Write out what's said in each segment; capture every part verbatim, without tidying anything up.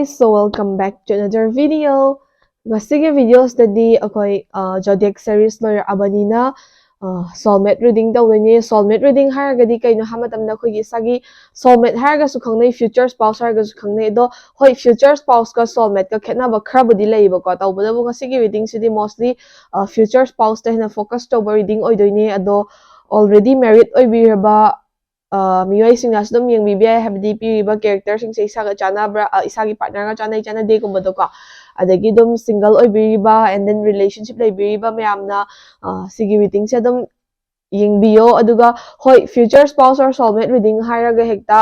So welcome back to another video. ꯉꯁꯤꯒꯤ videoꯁꯤꯗꯗꯤ ꯑꯩꯈꯣꯏ zodiac series ꯂꯣꯏꯔꯛꯑꯕꯅꯤꯅ soulmate reading ꯇꯧꯗꯣꯏꯅꯦ꯫ Soulmate reading ꯍꯥꯏꯔꯒꯗꯤ ꯀꯩꯅꯣ ꯍꯥꯏꯕ ꯃꯇꯝꯗ ꯑꯩꯈꯣꯏꯒꯤ ꯏꯁꯥꯒꯤ soulmate ꯍꯥꯏꯔꯒꯁꯨ ꯈꯪꯅꯩ, future spouse ꯍꯥꯏꯔꯒꯁꯨ ꯈꯪꯅꯩ꯫ ꯑꯗꯣ ꯍꯣꯏ, future spouseꯀ soulmateꯀ ꯈꯦꯠꯅꯕ ꯈꯔꯕꯨꯗꯤ ꯂꯩꯌꯦꯕꯀꯣ꯫ ꯇꯧꯕꯇꯕꯨ ꯉꯁꯤꯒꯤ readingꯁꯤꯗꯤ mostly future spouseꯇ ꯍꯦꯟꯅ focus ꯇꯧꯕ reading ꯑꯣꯏꯗꯣꯏꯅꯦ꯫ ꯑꯗꯣ already married ꯑꯣꯏꯕꯤꯔꯕ ꯃꯤꯑꯣꯏꯁꯤꯡꯅꯁꯨ ꯑꯗꯨꯝ ꯌꯦꯡꯕꯤꯕ ꯌꯥꯏ, ꯍꯥꯏꯕꯗꯤ ꯄꯤꯔꯤꯕ characterꯁꯤꯡꯁꯦ ꯏꯁꯥꯒ ꯆꯥꯟꯅꯕ꯭ꯔꯥ, ꯏꯁꯥꯒꯤ partnerꯒ ꯆꯥꯟꯅꯩ ꯆꯥꯟꯅꯗꯦꯒꯨꯝꯕꯗꯣꯀꯣ꯫ ꯑꯗꯒꯤ ꯑꯗꯨꯝ single ꯑꯣꯏꯕꯤꯔꯤꯕ and then relationship ꯂꯩꯕꯤꯔꯤꯕ ꯃꯌꯥꯝꯅ ꯁꯤꯒꯤ readingꯁꯦ ꯑꯗꯨꯝ ꯌꯦꯡꯕꯤꯌꯣ꯫ ꯑꯗꯨꯒ ꯍꯣꯏ, future spouse or soulmate reading ꯍꯥꯏꯔꯒ ꯍꯦꯛꯇ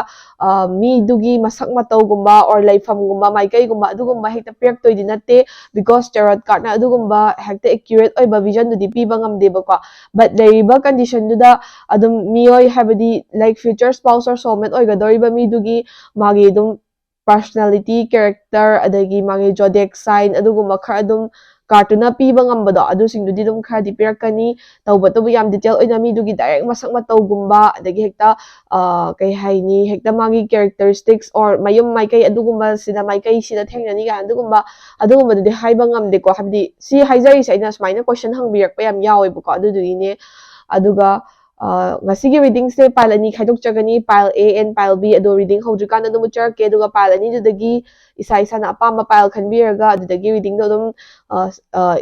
ꯃꯤꯗꯨꯒꯤ ꯃꯁꯛ ꯃꯇꯧꯒꯨꯝꯕ or ꯂꯩꯐꯝꯒꯨꯝꯕ ꯃꯥꯏꯀꯩꯒꯨꯝꯕ ꯑꯗꯨꯒꯨꯝꯕ ꯍꯦꯛꯇ ꯄꯤꯔꯛꯇꯣꯏꯗꯤ ꯅꯠꯇꯦ, because tarot cardꯅ ꯑꯗꯨꯒꯨꯝꯕ ꯍꯦꯛꯇ accurate ꯑꯣꯏꯕ visionꯗꯨꯗꯤ ꯄꯤꯕ ꯉꯝꯗꯦꯕꯀꯣ꯫ But ꯂꯩꯔꯤꯕ conditionꯗꯨꯗ ꯑꯗꯨꯝ ꯃꯤꯑꯣꯏ, ꯍꯥꯏꯕꯗꯤ like future spouse or soulmate ꯑꯣꯏꯒꯗꯧꯔꯤꯕ ꯃꯤꯗꯨꯒꯤ ꯃꯥꯒꯤ ꯑꯗꯨꯝ personality, character, ꯑꯗꯒꯤ ꯃꯥꯒꯤ zodiac sign ꯑꯗꯨꯒꯨꯝꯕ ꯈꯔ ꯑꯗꯨꯝ cardꯇꯨꯅ ꯄꯤꯕ ꯉꯝꯕꯗꯣ, ꯑꯗꯨꯁꯤꯡꯗꯨꯗꯤ ꯑꯗꯨꯝ ꯈꯔꯗꯤ ꯄꯤꯔꯛꯀꯅꯤ꯫ ꯇꯧꯕꯇꯕꯨ ꯌꯥꯝ detail ꯑꯣꯏꯅ ꯃꯤꯗꯨꯒꯤ direct ꯃꯁꯛ ꯃꯇꯧꯒꯨꯝꯕ, ꯑꯗꯒꯤ ꯍꯦꯛꯇ ꯀꯩ ꯍꯥꯏꯅꯤ, ꯍꯦꯛꯇ ꯃꯥꯒꯤ characteristics or ꯃꯌꯨꯝ ꯃꯥꯏꯀꯩ ꯑꯗꯨꯒꯨꯝꯕꯁꯤꯗ, ꯃꯥꯏꯀꯩꯁꯤꯗ ꯊꯦꯡꯅꯅꯤ ꯀꯥꯏꯅ ꯑꯗꯨꯒꯨꯝꯕ ꯑꯗꯨꯒꯨꯝꯕꯗꯨꯗꯤ ꯍꯥꯏꯕ ꯉꯝꯗꯦꯀꯣ꯫ ꯍꯥꯏꯕꯗꯤ ꯁꯤ ꯍꯥꯏꯖꯔꯤꯁꯦ ꯑꯩꯅ ꯁꯨꯃꯥꯏꯅ question ꯍꯪꯕꯤꯔꯛꯄ ꯌꯥꯝ ꯌꯥꯎꯋꯦꯕꯀꯣ, ꯑꯗꯨꯗꯨꯒꯤꯅꯦ꯫ ꯑꯗꯨꯒ ꯉꯁꯤꯒꯤ readingꯁꯦ pile ꯑꯅꯤ ꯈꯥꯏꯗꯣꯛꯆꯒꯅꯤ, pile A and pile B꯫ ꯑꯗꯣ reading ꯍꯧꯗ꯭ꯔꯤꯀꯥꯟꯗ ꯑꯗꯨꯝ ꯎꯠꯆꯔꯛꯀꯦ꯫ ꯑꯗꯨꯒ pile ꯑꯅꯤꯗꯨꯗꯒꯤ ꯏꯁꯥ ꯏꯁꯥꯅ ꯑꯄꯥꯝꯕ pile ꯈꯟꯕꯤꯔꯒ ꯑꯗꯨꯗꯒꯤ readingꯗꯣ ꯑꯗꯨꯝ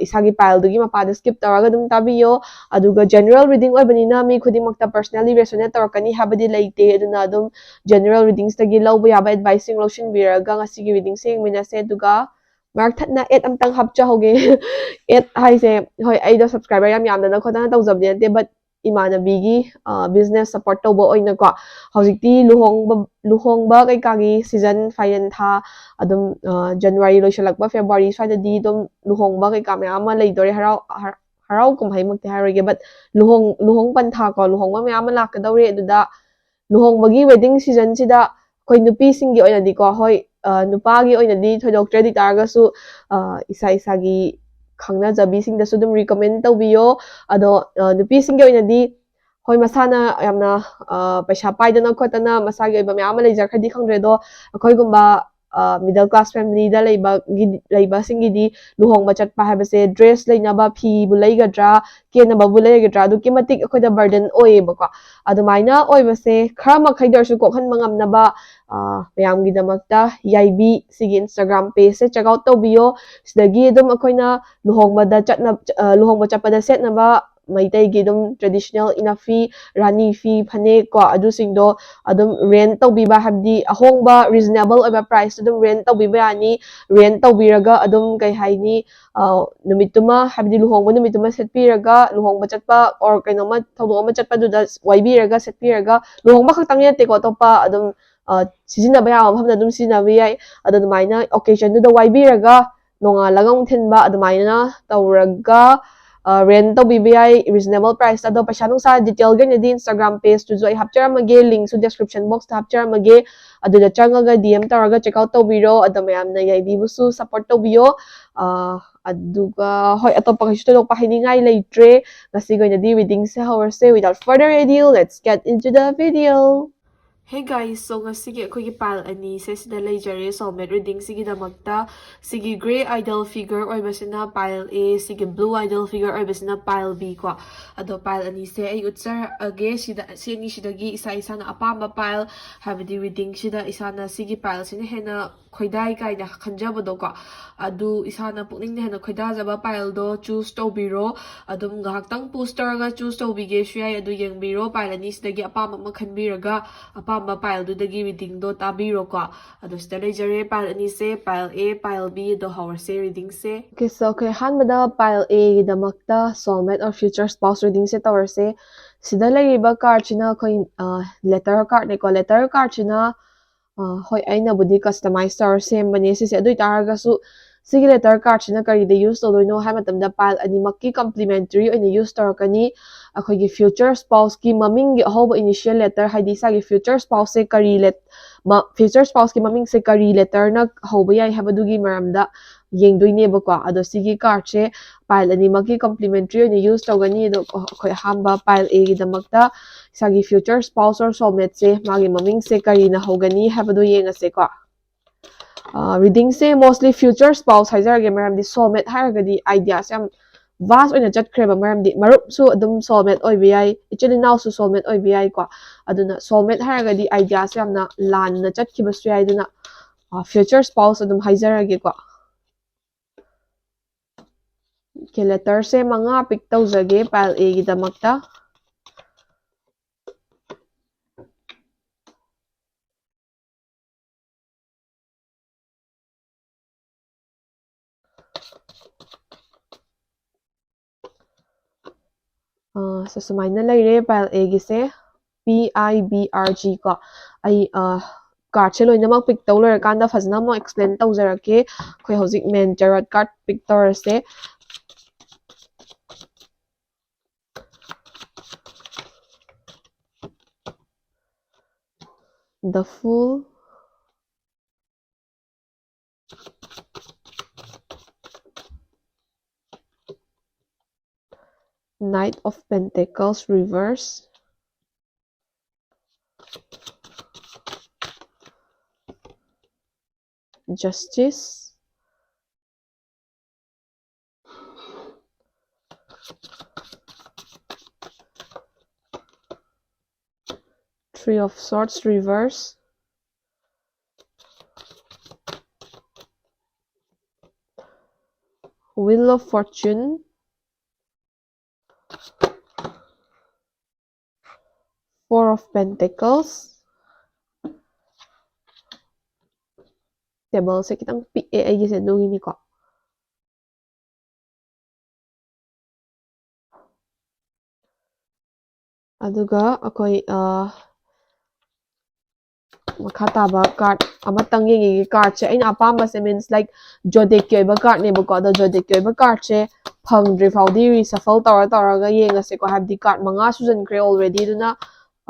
ꯏꯁꯥꯒꯤ pileꯗꯨꯒꯤ ꯃꯄꯥꯗ skip ꯇꯧꯔꯒ ꯑꯗꯨꯝ ꯇꯥꯕꯤꯌꯣ꯫ ꯑꯗꯨꯒ general reading ꯑꯣꯏꯕꯅꯤꯅ ꯃꯤ ꯈꯨꯗꯤꯡꯃꯛꯇ personally resonate ꯇꯧꯔꯛꯀꯅꯤ ꯍꯥꯏꯕꯗꯤ ꯂꯩꯇꯦ꯫ ꯑꯗꯨꯅ ꯑꯗꯨꯝ general readingsꯇꯒꯤ ꯂꯧꯕ ꯌꯥꯕ adviceꯁꯤꯡ ꯂꯧꯁꯤꯟꯕꯤꯔꯒ ꯉꯁꯤꯒꯤ readingꯁꯦ ꯌꯦꯡꯃꯤꯟꯅꯁꯦ꯫ ꯑꯗꯨꯒ ꯃꯔꯛ ꯊꯠꯅ ad ꯑꯝꯇꯪ ꯍꯥꯞꯆꯍꯧꯒꯦ꯫ Ad ꯍꯥꯏꯁꯦ, ꯍꯣꯏ, ꯑꯩꯗꯣ subscriber ꯌꯥꯝ ꯌꯥꯝꯗꯅ ꯈꯣꯠꯇꯅ ꯇꯧꯖꯕꯗꯤ ꯅꯠꯇꯦ, but ꯏꯃꯥꯟꯅꯕꯤꯒꯤ business support ꯇꯧꯕ ꯑꯣꯏꯅꯀꯣ꯫ ꯍꯧꯖꯤꯛꯇꯤ ꯂꯨꯍꯣꯡꯕ ꯂꯨꯍꯣꯡꯕ ꯀꯩꯀꯥꯒꯤ season, ꯐꯥꯏꯔꯦꯟ ꯊꯥ, ꯑꯗꯨꯝ January ꯂꯣꯏꯁꯤꯜꯂꯛꯄ February ꯁ꯭ꯋꯥꯏꯗꯗꯤ ꯑꯗꯨꯝ ꯂꯨꯍꯣꯡꯕ ꯀꯩꯀꯥ ꯃꯌꯥꯝ ꯑꯃ ꯂꯩꯗꯣꯔꯦ꯫ ꯍꯔꯥꯎ ꯍꯔꯥꯎ ꯀꯨꯝꯍꯩꯃꯛꯇꯤ ꯍꯥꯏꯔꯣꯏꯒꯦ, but ꯂꯨꯍꯣꯡ ꯂꯨꯍꯣꯡ ꯄꯟꯊꯥ ꯀꯣ, ꯂꯨꯍꯣꯡꯕ ꯃꯌꯥꯝ ꯑꯃ ꯂꯥꯛꯀꯗꯧꯔꯦ꯫ ꯑꯗꯨꯗ ꯂꯨꯍꯣꯡꯕꯒꯤ wedding seasonꯁꯤꯗ ꯑꯩꯈꯣꯏ ꯅꯨꯄꯤꯁꯤꯡꯒꯤ ꯑꯣꯏꯅꯗꯤꯀꯣ, ꯍꯣꯏ, ꯅꯨꯄꯥꯒꯤ ꯑꯣꯏꯅꯗꯤ ꯊꯣꯏꯗꯣꯛꯇ꯭ꯔꯦ, ꯑꯗꯨ ꯇꯥꯔꯒꯁꯨ ꯏꯁꯥ ꯏꯁꯥꯒꯤ ꯈꯪꯅꯖꯕꯤꯁꯤꯡꯗꯁꯨ ꯑꯗꯨꯝ recommend ꯇꯧꯕꯤꯌꯣ꯫ ꯑꯗꯣ ꯅꯨꯄꯤꯁꯤꯡꯒꯤ ꯑꯣꯏꯅꯗꯤ, ꯍꯣꯏ, ꯃꯁꯥꯅ ꯌꯥꯝꯅ ꯄꯩꯁꯥ ꯄꯥꯏꯗꯅ ꯈꯣꯠꯇꯅ ꯃꯁꯥꯒꯤ ꯑꯣꯏꯕ ꯃꯌꯥꯝ ꯑꯃ ꯂꯩꯖꯈ꯭ꯔꯗꯤ ꯈꯪꯗ꯭ꯔꯦ, ꯑꯗꯣ ꯑꯩꯈꯣꯏꯒꯨꯝꯕ ꯃꯤꯗꯜ ꯀ꯭ꯂꯥꯁ ꯐꯦꯃꯤꯂꯤꯗ ꯂꯩꯕꯒꯤ ꯂꯩꯕꯁꯤꯡꯒꯤꯗꯤ ꯂꯨꯍꯣꯡꯕ ꯆꯠꯄ ꯍꯥꯏꯕꯁꯦ ꯗ꯭ꯔꯦꯁ ꯂꯩꯅꯕ ꯐꯤꯕꯨ ꯂꯩꯒꯗ꯭ꯔꯥ, ꯀꯦꯅꯕꯕꯨ ꯂꯩꯒꯗ꯭ꯔꯥ, ꯑꯗꯨꯛꯀꯤ ꯃꯇꯤꯛ ꯑꯩꯈꯣꯏꯗ ꯕꯔꯗꯟ ꯑꯣꯏꯌꯦꯕꯀꯣ꯫ ꯑꯗꯨꯃꯥꯏꯅ ꯑꯣꯏꯕꯁꯦ ꯈꯔ ꯃꯈꯩꯗ ꯑꯣꯏꯔꯁꯨ ꯀꯣꯛꯍꯟꯕ ꯉꯝꯅꯕ ꯃꯌꯥꯝꯒꯤꯗꯃꯛꯇ ꯌꯥꯏꯕꯤ ꯁꯤꯒꯤ ꯏꯟꯁꯇꯥꯒ꯭ꯔꯥꯝ ꯄꯦꯖꯁꯦ ꯆꯦꯛ ꯑꯥꯎꯠ ꯇꯧꯕꯤꯌꯣ꯫ ꯁꯤꯗꯒꯤ ꯑꯗꯨꯝ ꯑꯩꯈꯣꯏꯅ ꯂꯨꯍꯣꯡꯕꯗ ꯆꯠꯅ ꯂꯨꯍꯣꯡꯕ ꯆꯠꯄꯗ ꯁꯦꯠꯅꯕ ꯃꯩꯇꯩꯒꯤ ꯑꯗꯨꯝ ꯇ꯭ꯔꯦꯗꯤꯁꯅꯦꯜ ꯏꯅꯐꯤ, ꯔꯥꯅꯤ ꯐꯤ, ꯐꯅꯦꯛ ꯀꯣ, ꯑꯗꯨꯁꯤꯡꯗꯣ ꯑꯗꯨꯝ ꯔꯦꯟ ꯇꯧꯕꯤꯕ, ꯍꯥꯏꯕꯗꯤ ꯑꯍꯣꯡꯕ ꯔꯤꯖꯅꯦꯕꯜ ꯑꯣꯏꯕ ꯄ꯭ꯔꯥꯏꯁꯇ ꯑꯗꯨꯝ ꯔꯦꯟ ꯇꯧꯕꯤꯕ ꯌꯥꯅꯤ꯫ ꯔꯦꯟ ꯇꯧꯕꯤꯔꯒ ꯑꯗꯨꯝ ꯀꯩ ꯍꯥꯏꯅꯤ, ꯅꯨꯃꯤꯠꯇꯨꯃ, ꯍꯥꯏꯕꯗꯤ ꯂꯨꯍꯣꯡꯕ ꯅꯨꯃꯤꯠꯇꯨꯃ ꯁꯦꯠꯄꯤꯔꯒ, ꯂꯨꯍꯣꯡꯕ ꯆꯠꯄ ꯑꯣꯔ ꯀꯩꯅꯣꯝꯃ ꯊꯧꯗꯣꯛ ꯑꯃ ꯆꯠꯄꯗꯨꯗ ꯋꯥꯏꯕꯤꯔꯒ ꯁꯦꯠꯄꯤꯔꯒ, ꯂꯨꯍꯣꯡꯕ ꯈꯛꯇꯪ ꯅꯠꯇꯦꯀꯣ, ꯑꯇꯣꯞꯄ ꯑꯗꯨꯝ ꯁꯤꯖꯤꯟꯅꯕ ꯌꯥꯕ ꯃꯐꯝꯗ ꯑꯗꯨꯝ ꯁꯤꯖꯤꯟꯅꯕ ꯌꯥꯏ꯫ ꯑꯗꯣ ꯑꯗꯨꯃꯥꯏꯅ ꯑꯣꯀꯦꯖꯟꯗꯨꯗ ꯋꯥꯏꯕꯤꯔꯒ ꯅꯣꯡꯉꯥꯜꯂꯒ ꯑꯃꯨꯛ ꯊꯤꯟꯕ, ꯑꯗꯨꯃꯥꯏꯅ ꯇꯧꯔꯒ ꯔꯦꯟ ꯇꯧꯕꯤꯕ ꯌꯥꯏ ꯔꯤꯖꯅꯦꯕꯜ ꯄ꯭ꯔꯥꯏꯁꯇ꯫ ꯑꯗꯣ ꯄꯩꯁꯥ ꯅꯨꯡꯁꯥ ꯗꯤꯇꯦꯜꯒꯤ ꯑꯣꯏꯅꯗꯤ ꯏꯟꯁꯇꯥꯒ꯭ꯔꯥꯝ ꯄꯦꯖꯇꯨꯁꯨ ꯑꯩ ꯍꯥꯞꯆꯔꯝꯃꯒꯦ, ꯂꯤꯡꯁꯨ ꯗꯦꯁꯀ꯭ꯔꯤꯞꯁꯟ ꯕꯣꯛꯁꯇ ꯍꯥꯞꯆꯔꯝꯃꯒꯦ꯫ ꯑꯗꯨꯗ ꯆꯪꯉꯒ ꯗꯤ ꯑꯦꯝ ꯇꯧꯔꯒ ꯆꯦꯛ ꯑꯥꯎꯠ ꯇꯧꯕꯤꯔꯣ꯫ ꯑꯗꯣ ꯃꯌꯥꯝꯅ ꯌꯥꯏꯕꯤꯕꯨꯁꯨ ꯁꯞꯄꯣꯔꯠ ꯇꯧꯕꯤꯌꯣ꯫ ꯑꯗꯨꯒ ꯍꯣꯏ, ꯑꯇꯣꯞꯄ ꯀꯩꯁꯨ ꯊꯣꯏꯗꯣꯛꯄ ꯍꯥꯏꯅꯤꯡꯉꯥꯏ ꯂꯩꯇ꯭ꯔꯦ꯫ ꯉꯁꯤꯒꯤ ꯑꯣꯏꯅꯗꯤ ꯔꯤꯗꯤꯡꯁꯦ ꯍꯧꯔꯁꯦ꯫ Without further ado, let's get into the video. Hey guys, so ꯉꯁꯤꯒꯤ ꯑꯩꯈꯣꯏꯒꯤ ꯄꯥꯏꯜ ꯑꯅꯤꯁꯦ ꯁꯤꯗ ꯂꯩꯖꯔꯦ ꯁꯣꯜꯃꯦꯠ ꯔꯤꯗꯤꯡꯁꯤꯒꯤꯗꯃꯛꯇ꯫ ꯁꯤꯒꯤ ꯒ꯭ꯔꯦ ꯑꯥꯏꯗꯜ ꯐꯤꯒꯔ ꯑꯣꯏꯕꯁꯤꯅ ꯄꯥꯏꯜ ꯑꯦ, ꯁꯤꯒꯤ ꯕ꯭ꯂꯨ ꯑꯥꯏꯗꯜ ꯐꯤꯒꯔ ꯑꯣꯏꯕꯁꯤꯅ ꯄꯥꯏꯜ ꯕꯤ ꯀꯣ꯫ ꯑꯗꯣ ꯄꯥꯏꯜ ꯑꯅꯤꯁꯦ ꯑꯩ ꯎꯠꯆꯔꯛꯑꯒꯦ꯫ ꯁꯤꯗ, ꯁꯤ ꯑꯅꯤꯁꯤꯗꯒꯤ ꯏꯁꯥ ꯏꯁꯥꯅ ꯑꯄꯥꯝꯕ ꯄꯥꯏꯜ, ꯍꯥꯏꯕꯗꯤ ꯔꯤꯗꯤꯡꯁꯤꯗ ꯏꯁꯥꯅ ꯁꯤꯒꯤ ꯄꯥꯏꯜꯁꯤꯅ ꯍꯦꯟꯅ ꯈꯣꯏꯗꯥꯏ ꯀꯥꯏꯅ ꯈꯟꯖꯕꯗꯣꯀꯣ, ꯑꯗꯨ ꯏꯁꯥꯅ ꯄꯨꯛꯅꯤꯡꯅ ꯍꯦꯟꯅ ꯈꯣꯏꯗꯥꯖꯕ ꯄꯥꯏꯜꯗꯣ ꯆꯨꯁ ꯇꯧꯕꯤꯔꯣ꯫ ꯑꯗꯨꯝ ꯉꯥꯏꯍꯥꯛꯇꯪ ꯄꯣꯁ ꯇꯧꯔꯒ ꯆꯨꯁ ꯇꯧꯕꯤꯒꯦꯁꯨ ꯌꯥꯏ꯫ ꯑꯗꯨ ꯌꯦꯡꯕꯤꯔꯣ, ꯄꯥꯏꯜ ꯑꯅꯤꯁꯤꯗꯒꯤ ꯑꯄꯥꯝꯕ ꯑꯃ ꯈꯟꯕꯤꯔꯒ ꯑꯄꯥꯝꯕ ꯄꯥꯏꯜꯗꯨꯗꯒꯤ ꯔꯤꯗꯤꯡꯗꯣ ꯇꯥꯕꯤꯔꯣꯀꯣ꯫ ꯑꯗꯣ ꯁꯤꯗ ꯂꯩꯖꯔꯦ ꯄꯥꯏꯜ ꯑꯅꯤꯁꯦ, ꯄꯥꯏꯜ ꯑꯦ, ꯄꯥꯏꯜ ꯕꯤ꯫ ꯑꯗꯣ ꯍꯧꯔꯁꯦ ꯔꯤꯗꯤꯡꯁꯦ꯫ ꯑꯣꯀꯦ, so ꯑꯩꯈꯣꯏ ꯑꯍꯥꯟꯕꯗ ꯄꯥꯏꯜ ꯑꯦꯒꯤꯗꯃꯛꯇ ꯁꯣꯜꯃꯦꯠ ꯑꯣꯔ ꯐ꯭ꯌꯨꯆꯔ ꯁ꯭ꯄꯥꯎꯁ ꯔꯤꯗꯤꯡꯁꯦ ꯇꯧꯔꯁꯦ꯫ ꯁꯤꯗ ꯂꯩꯔꯤꯕ ꯀꯥꯔꯠꯁꯤꯅ ꯑꯩꯈꯣꯏ ꯂꯦꯇꯔ ꯀꯥꯔꯠꯅꯦꯀꯣ꯫ ꯂꯦꯇꯔ ꯀꯥꯔꯠꯁꯤꯅ ꯍꯣꯏ, ꯑꯩꯅꯕꯨꯗꯤ ꯀꯁꯇꯃꯥꯏꯁ ꯇꯧꯔ ꯁꯦꯝꯕꯅꯦ ꯁꯤꯁꯦ꯫ ꯑꯗꯨ ꯑꯣꯏꯇꯥꯔꯒꯁꯨ ꯁꯤꯒꯤ ꯂꯦꯇꯔ ꯀꯥꯔꯠꯁꯤꯅ ꯀꯔꯤꯗ ꯌꯨꯁ ꯇꯧꯗꯣꯏꯅꯣ ꯍꯥꯏꯕ ꯃꯇꯝꯗ, ꯄꯥꯏꯜ ꯑꯅꯤꯃꯛꯀꯤ ꯀꯝꯄ꯭ꯂꯤꯃꯦꯟꯇꯔꯤ ꯑꯣꯏꯅ ꯌꯨꯁ ꯇꯧꯔꯛꯀꯅꯤ꯫ ꯑꯩꯈꯣꯏꯒꯤ ꯐ꯭ꯌꯨꯆꯔ ꯁ꯭ꯄꯥꯎꯁꯀꯤ ꯃꯃꯤꯡꯒꯤ ꯑꯍꯧꯕ ꯏꯅꯤꯁꯤꯌꯦꯜ ꯂꯦꯇꯔ, ꯍꯥꯏꯗꯤ ꯏꯁꯥꯒꯤ ꯐ꯭ꯌꯨꯆꯔ ꯁ꯭ꯄꯥꯎꯁꯁꯦ ꯀꯔꯤ ꯂꯦꯠ-, ꯃ-, ꯐ꯭ꯌꯨꯆꯔ ꯁ꯭ꯄꯥꯎꯁꯀꯤ ꯃꯃꯤꯡꯁꯦ ꯀꯔꯤ ꯂꯦꯇꯔꯅ ꯍꯧꯕ ꯌꯥꯏ ꯍꯥꯏꯕꯗꯨꯒꯤ ꯃꯔꯝꯗ ꯌꯦꯡꯗꯣꯏꯅꯦꯕꯀꯣ꯫ ꯑꯗꯣ ꯁꯤꯒꯤ ꯀꯥꯔꯠꯁꯦ ꯄꯥꯏꯜ ꯑꯅꯤꯃꯛꯀꯤ ꯀꯝꯄ꯭ꯂꯤꯃꯦꯟꯇꯔꯤ ꯑꯣꯏꯅ ꯌꯨꯁ ꯇꯧꯒꯅꯤ꯫ ꯑꯗꯣ ꯑꯩꯈꯣꯏ ꯑꯍꯥꯟꯕ ꯄꯥꯏꯜ ꯑꯦꯒꯤꯗꯃꯛꯇ ꯏꯁꯥꯒꯤ ꯐ꯭ꯌꯨꯆꯔ ꯁ꯭ꯄꯥꯎꯁ ꯑꯣꯔ ꯁꯣꯜꯃꯦꯠꯁꯦ ꯃꯥꯒꯤ ꯃꯃꯤꯡꯁꯦ ꯀꯔꯤꯅ ꯍꯧꯒꯅꯤ ꯍꯥꯏꯕꯗꯣ ꯌꯦꯡꯉꯁꯦꯀꯣ꯫ ꯔꯤꯗꯤꯡꯁꯦ mostly futures spouse ꯍꯥꯏꯖꯔꯒꯦ, ꯃꯔꯝꯗꯤ soulmate ꯍꯥꯏꯔꯒꯗꯤ ꯑꯥꯏꯗꯤꯌꯥꯁꯦ ꯌꯥꯝ ꯚꯥꯁ ꯑꯣꯏꯅ ꯆꯠꯈ꯭ꯔꯦꯕ, ꯃꯔꯝꯗꯤ ꯃꯔꯨꯞꯁꯨ ꯑꯗꯨꯝ soulmate ꯑꯣꯏꯕ ꯌꯥꯏ, ꯏꯆꯤꯜ ꯏꯅꯥꯎꯁꯨ soulmate ꯑꯣꯏꯕ ꯌꯥꯏꯀꯣ꯫ ꯑꯗꯨꯅ soulmate ꯍꯥꯏꯔꯒꯗꯤ ꯑꯥꯏꯗꯤꯌꯥꯁꯦ ꯌꯥꯝꯅ ꯂꯥꯟꯅ ꯆꯠꯈꯤꯕꯁꯨ ꯌꯥꯏ꯫ ꯑꯗꯨꯅ futures spouse ꯑꯗꯨꯝ ꯍꯥꯏꯖꯔꯒꯦꯀꯣ꯫ ꯂꯦꯇꯔꯁꯦ ꯃꯉꯥ ꯄꯤꯛ ꯇꯧꯖꯒꯦ ꯄꯥꯏꯜ ꯑꯦꯒꯤꯗꯃꯛꯇ꯫ ꯁꯨꯃꯥꯏꯅ ꯂꯩꯔꯦ ꯄꯥꯏꯜ ꯑꯦꯒꯤꯁꯦ, P I B R G ꯀꯣ꯫ ꯑꯩ ꯀꯥꯔꯠꯁꯦ ꯂꯣꯏꯅꯃꯛ ꯄꯤꯛ ꯇꯧ ꯂꯣꯏꯔꯀꯥꯟꯗ ꯐꯖꯅ ꯑꯃꯨꯛ ꯑꯦꯛꯁꯄ꯭ꯂꯦꯟ ꯇꯧꯖꯔꯛꯀꯦ꯫ ꯑꯩꯈꯣꯏ ꯍꯧꯖꯤꯛ ꯃꯦꯟ ꯇꯦꯔꯣꯠ ꯀꯥꯔꯠ ꯄꯤꯛ ꯇꯧꯔꯁꯦ꯫ The Fool, Knight of Pentacles reverse, Justice, Three of Swords reverse, Wheel of Fortune, Four of Pentacles. Tableꯁꯦ ꯈꯤꯇꯪ ꯄꯤꯛꯑꯦ ꯑꯩꯒꯤꯁꯦ, ꯑꯗꯨꯒꯤꯅꯤꯀꯣ꯫ ꯑꯗꯨꯒ ꯑꯩꯈꯣꯏ ꯃꯈꯥ ꯇꯥꯕ ꯀꯥꯔꯠ ꯑꯃꯇꯪ ꯌꯦꯡꯉꯤꯒꯦ꯫ ꯀꯥꯔꯠꯁꯦ ꯑꯩꯅ ꯑꯄꯥꯝꯕꯁꯦ, means like, ꯖꯣꯗꯦꯛꯀꯤ ꯑꯣꯏꯕ ꯀꯥꯔꯠꯅꯦꯕꯀꯣ꯫ ꯑꯗꯣ ꯖꯣꯗꯦꯛꯀꯤ ꯑꯣꯏꯕ ꯀꯥꯔꯠꯁꯦ ꯐꯪꯗ꯭ꯔꯤ ꯐꯥꯎꯗꯤ ꯔꯤꯁꯐꯜ ꯇꯧꯔ ꯇꯧꯔꯒ ꯌꯦꯡꯉꯁꯦꯀꯣ, ꯍꯥꯏꯕꯗꯤ ꯀꯥꯔꯠ ꯃꯉꯥ ꯁꯨꯖꯟꯈ꯭ꯔꯦ already꯫ ꯑꯗꯨꯅ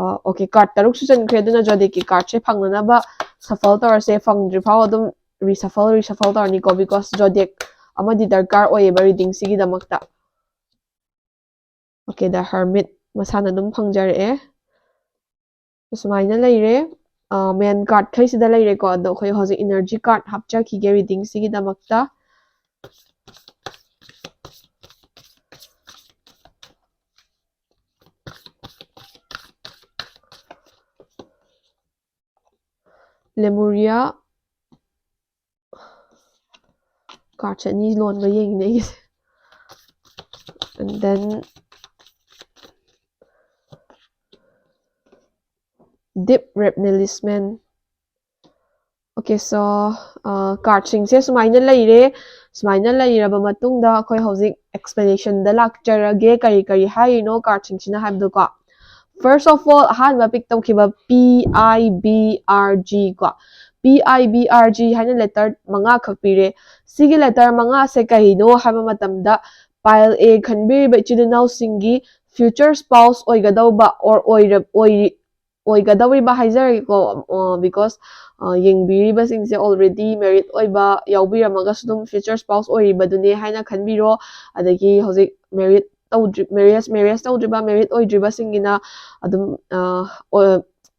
ꯑꯣꯀꯦ, ꯀꯥꯔꯠ ꯇꯔꯨꯛ ꯁꯨꯖꯟꯈ꯭ꯔꯦ, ꯑꯗꯨꯅ ꯖꯣꯗꯦꯛꯀꯤ ꯀꯥꯔꯠꯁꯦ ꯐꯪꯅꯅꯕ ꯁꯐꯜ ꯇꯧꯔꯁꯦ꯫ ꯐꯪꯗ꯭ꯔꯤ ꯐꯥꯎ ꯑꯗꯨꯝ ꯔꯤꯁꯐꯜ ꯔꯤꯁꯐꯜ ꯇꯧꯔꯅꯤꯀꯣ, because ꯖꯣꯗꯦꯛ ꯑꯃꯗꯤ ꯗꯔꯀꯥꯔ ꯑꯣꯏꯌꯦꯕ ꯔꯤꯗꯤꯡꯁꯤꯒꯤꯗꯃꯛꯇ꯫ ꯑꯣꯀꯦ, ꯗ ꯍꯔꯃꯤꯠ ꯃꯁꯥꯅ ꯑꯗꯨꯝ ꯐꯪꯖꯔꯛꯑꯦ꯫ ꯁꯨꯃꯥꯏꯅ ꯂꯩꯔꯦ꯫ ꯃꯦꯟ ꯀꯥꯔꯠꯈꯩꯁꯤꯗ ꯂꯩꯔꯦꯀꯣ꯫ ꯑꯗꯣ ꯑꯩꯈꯣꯏ ꯍꯧꯖꯤꯛ ꯏꯅꯔꯖꯤ ꯀꯥꯔꯠ ꯍꯥꯞꯆꯈꯤꯒꯦ ꯔꯤꯗꯤꯡꯁꯤꯒꯤꯗꯃꯛꯇ꯫ Lemuria, ꯀꯥꯔꯠꯁꯦ ꯑꯅꯤ ꯂꯣꯟꯕ ꯌꯦꯡꯉꯤꯅꯦ ꯑꯩꯒꯤꯁꯦ꯫ And then Deep Replenishment. Okay, so ꯀꯥꯔꯠꯁꯤꯡꯁꯦ ꯁꯨꯃꯥꯏꯅ ꯂꯩꯔꯦ꯫ ꯁꯨꯃꯥꯏꯅ ꯂꯩꯔꯕ ꯃꯇꯨꯡꯗ ꯑꯩꯈꯣꯏ ꯍꯧꯖꯤꯛ ꯑꯦꯛꯁꯄ꯭ꯂꯦꯅꯦꯁꯟꯗ ꯂꯥꯛꯆꯔꯒꯦ꯫ ꯀꯔꯤ ꯀꯔꯤ ꯍꯥꯏꯔꯤꯅꯣ ꯀꯥꯔꯠꯁꯤꯡꯁꯤꯅ ꯍꯥꯏꯕꯗꯣꯀꯣ꯫ First of all, ꯑꯍꯥꯟꯕ ꯄꯤꯛ ꯇꯧꯈꯤꯕ P I B R G ꯀꯣ, P I B R G ꯍꯥꯏꯅ ꯂꯦꯇꯔ ꯃꯉꯥꯈꯛ ꯄꯤꯔꯦ꯫ ꯁꯤꯒꯤ ꯂꯦꯇꯔ ꯃꯉꯥꯁꯦ ꯀꯔꯤꯅꯣ ꯍꯥꯏꯕ ꯃꯇꯝꯗ, pile A ꯈꯟꯕꯤꯔꯤꯕ ꯏꯆꯤꯜ ꯏꯅꯥꯎꯁꯤꯡꯒꯤ future spouse ꯑꯣꯏꯒꯗꯧꯕ or ꯑꯣꯏꯔ ꯑꯣꯏꯔꯤ ꯑꯣꯏꯒꯗꯧꯔꯤꯕ ꯍꯥꯏꯖꯔꯒꯦꯀꯣ꯫ Because ꯌꯦꯡꯕꯤꯔꯤꯕꯁꯤꯡꯁꯦ already married ꯑꯣꯏꯕ ꯌꯥꯎꯕꯤꯔꯝꯃꯒꯁꯨ ꯑꯗꯨꯝ future spouse ꯑꯣꯏꯔꯤꯕꯗꯨꯅꯦ ꯍꯥꯏꯅ ꯈꯟꯕꯤꯔꯣ꯫ ꯑꯗꯒꯤ ꯍꯧꯖꯤꯛ married ꯇꯧꯗ꯭ꯔꯤ marriage marriage ꯇꯧꯗ꯭ꯔꯤꯕ married ꯑꯣꯏꯗ꯭ꯔꯤꯕꯁꯤꯡꯒꯤꯅ ꯑꯗꯨꯝ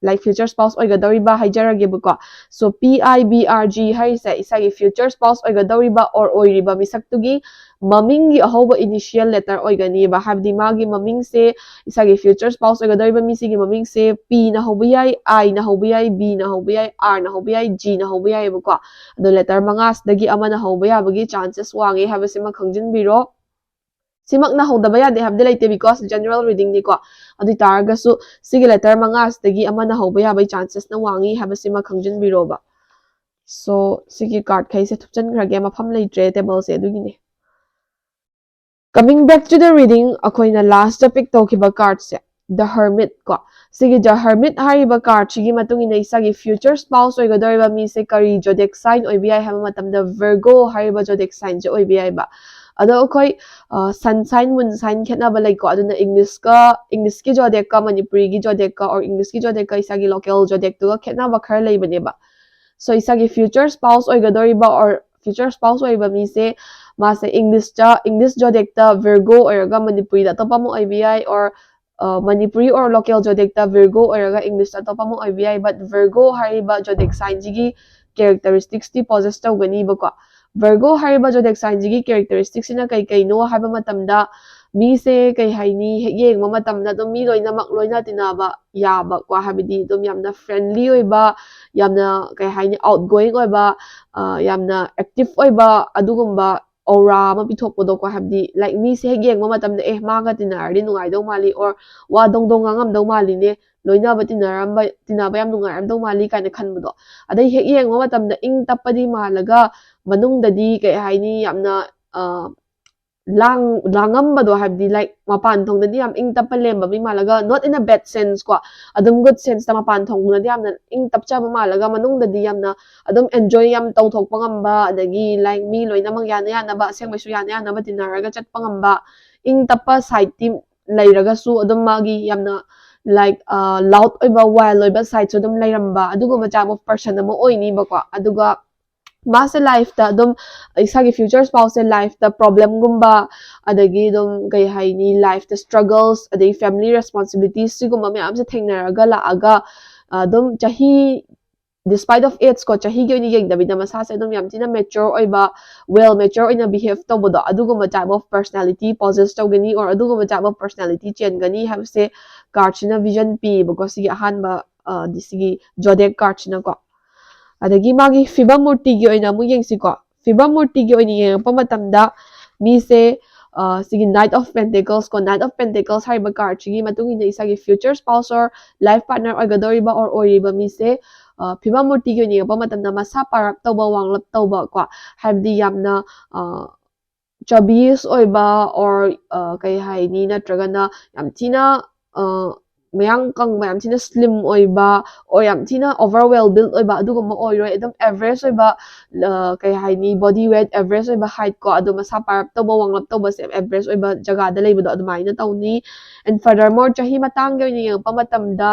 like future spouse ꯑꯣꯏꯒꯗꯧꯔꯤꯕ ꯍꯥꯏꯖꯔꯒꯦꯕꯀꯣ꯫ So P I B R G ꯍꯥꯏꯔꯤꯁꯦ ꯏꯁꯥꯒꯤ future spouse ꯑꯣꯏꯒꯗꯧꯔꯤꯕ or ꯑꯣꯏꯔꯤꯕ ꯃꯤꯁꯛꯇꯨꯒꯤ ꯃꯃꯤꯡꯒꯤ ꯑꯍꯧꯕ initial letter ꯑꯣꯏꯒꯅꯤꯕ꯫ ꯍꯥꯏꯕꯗꯤ ꯃꯥꯒꯤ ꯃꯃꯤꯡꯁꯦ, ꯏꯁꯥꯒꯤ future spouse ꯑꯣꯏꯒꯗꯧꯔꯤꯕ ꯃꯤꯁꯤꯒꯤ ꯃꯃꯤꯡꯁꯦ P ꯅ ꯍꯧꯕ ꯌꯥꯏ, I ꯅ ꯍꯧꯕ ꯌꯥꯏ, B ꯅ ꯍꯧꯕ ꯌꯥꯏ, R ꯅ ꯍꯧꯕ ꯌꯥꯏ, G ꯅ ꯍꯧꯕ ꯌꯥꯏꯑꯕꯀꯣ꯫ ꯑꯗꯣ ꯂꯦꯇꯔ ꯃꯉꯥꯁꯤꯗꯒꯤ ꯑꯃꯅ ꯍꯧꯕ ꯌꯥꯕꯒꯤ chances ꯋꯥꯡꯉꯦ ꯍꯥꯏꯕꯁꯤꯃ ꯈꯪꯖꯤꯟꯕꯤꯔꯣ꯫ ꯁꯤꯃꯛꯅ ꯍꯧꯗꯕ ꯌꯥꯗꯦ ꯍꯥꯏꯕꯗꯤ ꯂꯩꯇꯦ, because general reading ꯅꯤꯀꯣ꯫ ꯑꯗꯨ ꯑꯣꯏꯇꯥꯔꯒꯁꯨ ꯁꯤꯒꯤ ꯂꯦꯇꯔ ꯃꯉꯥꯁꯤꯗꯒꯤ ꯑꯃꯅ ꯍꯧꯕ ꯌꯥꯕꯒꯤ chances ꯅ ꯋꯥꯡꯉꯤ ꯍꯥꯏꯕꯁꯤꯃ ꯈꯪꯖꯤꯟꯕꯤꯔꯣꯕ꯫ So ꯁꯤꯒꯤ ꯀꯥꯔꯠꯈꯩꯁꯦ ꯊꯨꯞꯆꯟꯈ꯭ꯔꯒꯦ, ꯃꯐꯝ ꯂꯩꯇ꯭ꯔꯦ ꯇꯦꯕꯜꯁꯦ, ꯑꯗꯨꯒꯤꯅꯦ꯫ Coming back to the reading, ꯑꯩꯈꯣꯏꯅ last ꯇ ꯄꯤꯛ ꯇꯧꯈꯤꯕ ꯀꯥꯔꯠꯁꯦ, The Hermit ꯀꯣ꯫ ꯁꯤꯒꯤ The Hermit ꯍꯥꯏꯔꯤꯕ ꯀꯥꯔꯠꯁꯤꯒꯤ ꯃꯇꯨꯡ ꯏꯟꯅ ꯏꯁꯥꯒꯤ future spouse ꯑꯣꯏꯒꯗꯧꯔꯤꯕ ꯃꯤꯁꯦ ꯀꯔꯤ zodiac sign ꯑꯣꯏꯕ ꯌꯥꯏ ꯍꯥꯏꯕ ꯃꯇꯝꯗ, Virgo ꯍꯥꯏꯔꯤꯕ zodiac sign ꯁꯦ ꯑꯣꯏꯕ ꯌꯥꯏꯕ꯫ ꯑꯗꯣ ꯑꯩꯈꯣꯏ sun sign, moon sign ꯈꯦꯠꯅꯕ ꯂꯩꯀꯣ꯫ ꯑꯗꯨꯅ English ꯀ, English ꯀꯤ zodiac ꯀ ꯃꯅꯤꯄꯨꯔꯤꯒꯤ zodiac ꯀ or English ꯀꯤ zodiac ꯀ ꯏꯁꯥꯒꯤ local zodiac ꯇꯨꯒ ꯈꯦꯠꯅꯕ ꯈꯔ ꯂꯩꯕꯅꯦꯕ꯫ So ꯏꯁꯥꯒꯤ future spouse ꯑꯣꯏꯒꯗꯧꯔꯤꯕ or future spouse ꯑꯣꯏꯕ ꯃꯤꯁꯦ, ꯃꯥꯁꯦ English ꯇ, English zodiac ꯇ Virgo ꯑꯣꯏꯔꯒ ꯃꯅꯤꯄꯨꯔꯤꯗ ꯑꯇꯣꯞꯄ ꯑꯃ ꯑꯣꯏꯕ ꯌꯥꯏ, or Manipuri or local zodiacꯇ Virgo ꯑꯣꯏꯔꯒ Englishꯇ ꯑꯇꯣꯞꯄ ꯑꯃ ꯑꯣꯏꯕ ꯌꯥꯏ, but Virgo ꯍꯥꯏꯔꯤꯕ zodiac signꯁꯤꯒꯤ characteristicsꯇꯤ possess ꯇꯧꯒꯅꯤꯕꯀꯣ꯫ Virgo ꯍꯥꯏꯔꯤꯕ zodiac signꯁꯤꯒꯤ characteristicsꯁꯤꯅ ꯀꯩ ꯀꯩꯅꯣ ꯍꯥꯏꯕ ꯃꯇꯝꯗ, ꯃꯤꯁꯦ ꯀꯩ ꯍꯥꯏꯅꯤ, ꯍꯦꯛ ꯌꯦꯡꯕ ꯃꯇꯝꯗ ꯑꯗꯨꯝ ꯃꯤ ꯂꯣꯏꯅꯃꯛ ꯂꯣꯏꯅ ꯇꯤꯟꯅꯕ ꯌꯥꯕꯀꯣ, ꯍꯥꯏꯕꯗꯤ ꯑꯗꯨꯝ ꯌꯥꯝꯅ friendly ꯑꯣꯏꯕ, ꯌꯥꯝꯅ ꯀꯩ ꯍꯥꯏꯅꯤ, outgoing ꯑꯣꯏꯕ, ꯌꯥꯝꯅ active ꯑꯣꯏꯕ, ꯑꯗꯨꯒꯨꯝꯕ aura ꯑꯃ ꯄꯤꯊꯣꯛꯄꯗꯣꯀꯣ, ꯍꯥꯏꯕꯗꯤ like ꯃꯤꯁꯦ ꯍꯦꯛ ꯌꯦꯡꯕ ꯃꯇꯝꯗ ꯑꯦ ꯃꯥꯒ ꯇꯤꯟꯅꯔꯗꯤ ꯅꯨꯡꯉꯥꯏꯗꯧ ꯃꯥꯜꯂꯤ, or ꯋꯥ ꯗꯣꯡ ꯗꯣꯡ ꯉꯥꯡꯉꯝꯗꯧ ꯃꯥꯜꯂꯤꯅꯦ, ꯂꯣꯏꯅꯕ ꯇꯤꯟꯅꯔꯝꯕ ꯇꯤꯟꯅꯕ ꯌꯥꯝ ꯅꯨꯡꯉꯥꯏꯔꯝꯗꯧ ꯃꯥꯜꯂꯤ ꯀꯥꯏꯅ ꯈꯟꯕꯗꯣ꯫ ꯑꯗꯩ ꯍꯦꯛ ꯌꯦꯡꯕ ꯃꯇꯝꯗ ꯏꯪ ꯇꯞꯄꯗꯤ ꯃꯥꯜꯂꯒ ꯃꯅꯨꯡꯗꯗꯤ ꯀꯩ ꯍꯥꯏꯅꯤ, ꯌꯥꯝꯅ ꯂꯥꯡ ꯂꯥꯡꯉꯝꯕꯗꯣ, ꯍꯥꯏꯕꯗꯤ like ꯃꯄꯥꯟ ꯊꯣꯡꯗꯗꯤ ꯌꯥꯝ ꯏꯪ ꯇꯞꯄ ꯂꯩꯔꯝꯕ ꯃꯤ ꯃꯥꯜꯂꯒ, not in a bad sense ꯀꯣ, ꯑꯗꯨꯝ good senseꯇ ꯃꯄꯥꯟ ꯊꯣꯡꯗꯗꯤ ꯌꯥꯝꯅ ꯏꯪ ꯇꯞꯆꯕ ꯃꯥꯜꯂꯒ ꯃꯅꯨꯡꯗꯗꯤ ꯌꯥꯝꯅ ꯑꯗꯨꯝ enjoy ꯌꯥꯝ ꯇꯧꯊꯣꯛꯄ ꯉꯝꯕ, ꯑꯗꯒꯤ like ꯃꯤ ꯂꯣꯏꯅꯃꯛ ꯌꯥꯅ ꯌꯥꯅꯕ, ꯑꯁꯦꯡꯕꯩꯁꯨ ꯌꯥꯅ ꯌꯥꯅꯕ ꯇꯤꯟꯅꯔꯒ ꯆꯠꯄ ꯉꯝꯕ, ꯏꯪ ꯇꯞꯄ sideꯇꯤ ꯂꯩꯔꯒꯁꯨ ꯑꯗꯨꯝ ꯃꯥꯒꯤ ꯌꯥꯝꯅ like loud ꯑꯣꯏꯕ, wild ꯑꯣꯏꯕ sideꯁꯨ ꯑꯗꯨꯝ ꯂꯩꯔꯝꯕ, ꯑꯗꯨꯒꯨꯝꯕ type of person ꯑꯃ ꯑꯣꯏꯅꯤꯕꯀꯣ꯫ ꯑꯗꯨꯒ ꯃꯥꯁꯦ lifeꯇ ꯑꯗꯨꯝ ꯏꯁꯥꯒꯤ future spouseꯁꯦ lifeꯇ problemꯒꯨꯝꯕ, ꯑꯗꯒꯤ ꯑꯗꯨꯝ ꯀꯩ ꯍꯥꯏꯅꯤ, lifeꯇ struggles, ꯑꯗꯒꯤ family responsibilities, ꯁꯤꯒꯨꯝꯕ ꯃꯌꯥꯝꯁꯦ ꯊꯦꯡꯅꯔꯒ ꯂꯥꯛꯑꯒ ꯑꯗꯨꯝ ꯆꯍꯤ, despite of age ꯀꯣ, ꯆꯍꯤꯒꯤ ꯑꯣꯏꯅ ꯌꯦꯡꯗꯕꯤꯗ ꯃꯁꯥꯁꯦ ꯑꯗꯨꯝ ꯌꯥꯝ ꯊꯤꯅ mature ꯑꯣꯏꯕ, well mature ꯑꯣꯏꯅ behave ꯇꯧꯕꯗꯣ, ꯑꯗꯨꯒꯨꯝꯕ type of personality possess ꯇꯧꯒꯅꯤ, or ꯑꯗꯨꯒꯨꯝꯕ type of personality ꯆꯦꯟꯒꯅꯤ ꯍꯥꯏꯕꯁꯦ cardꯁꯤꯅ vision ꯄꯤꯌꯦꯕꯀꯣ, ꯁꯤꯒꯤ ꯑꯍꯥꯟꯕ ꯁꯤꯒꯤ zodiac cardꯁꯤꯅꯀꯣ꯫ ꯑꯗꯒꯤ ꯃꯥꯒꯤ ꯐꯤꯕꯝ ꯃꯨꯔꯇꯤꯒꯤ ꯑꯣꯏꯅ ꯑꯃꯨꯛ ꯌꯦꯡꯁꯤꯀꯣ꯫ ꯐꯤꯕꯝ ꯃꯨꯔꯇꯤꯒꯤ ꯑꯣꯏꯅ ꯌꯦꯡꯉꯛꯄ ꯃꯇꯝꯗ, ꯃꯤꯁꯦ ꯁꯤꯒꯤ Knight of Pentacles ꯀꯣ, Knight of Pentacles ꯍꯥꯏꯔꯤꯕ cardꯁꯤꯒꯤ ꯃꯇꯨꯡ ꯏꯟꯅ ꯏꯁꯥꯒꯤ future spouse or life partner ꯑꯣꯏꯒꯗꯧꯔꯤꯕ or ꯑꯣꯏꯔꯤꯕ ꯃꯤꯁꯦ ꯐꯤꯕꯝ ꯃꯨꯔꯇꯤꯒꯤ ꯑꯣꯏꯅ ꯌꯦꯡꯉꯛꯄ ꯃꯇꯝꯗ ꯃꯁꯥ ꯄꯥꯔꯞ ꯇꯧꯕ, ꯋꯥꯡꯂꯞ ꯇꯧꯕ ꯀꯣ, ꯍꯥꯏꯕꯗꯤ ꯌꯥꯝꯅ chubbish ꯑꯣꯏꯕ, or ꯀꯩ ꯍꯥꯏꯅꯤ, ꯅꯠꯇ꯭ꯔꯒꯅ ꯌꯥꯝ ꯊꯤꯅ ꯃꯌꯥꯡ ꯀꯪꯕ, ꯌꯥꯝ ꯊꯤꯅ slim ꯑꯣꯏꯕ, or ꯌꯥꯝ ꯊꯤꯅ over well built ꯑꯣꯏꯕ, ꯑꯗꯨꯒꯨꯝꯕ ꯑꯣꯏꯔꯣꯏ꯫ ꯑꯗꯨꯝ average ꯑꯣꯏꯕ, ꯀꯩ ꯍꯥꯏꯅꯤ, body weight average ꯑꯣꯏꯕ, height ꯀꯣ, ꯑꯗꯣ ꯃꯁꯥ ꯄꯥꯔꯞ ꯇꯧꯕ, ꯋꯥꯡꯂꯞ ꯇꯧꯕꯁꯦ average ꯑꯣꯏꯕ ꯖꯒꯥꯗ ꯂꯩꯕꯗꯣ ꯑꯗꯨꯃꯥꯏꯅ ꯇꯧꯅꯤ꯫ And furthermore, ꯆꯍꯤ ꯃꯇꯥꯡꯒꯤ ꯑꯣꯏꯅ ꯌꯦꯡꯉꯛꯄ ꯃꯇꯝꯗ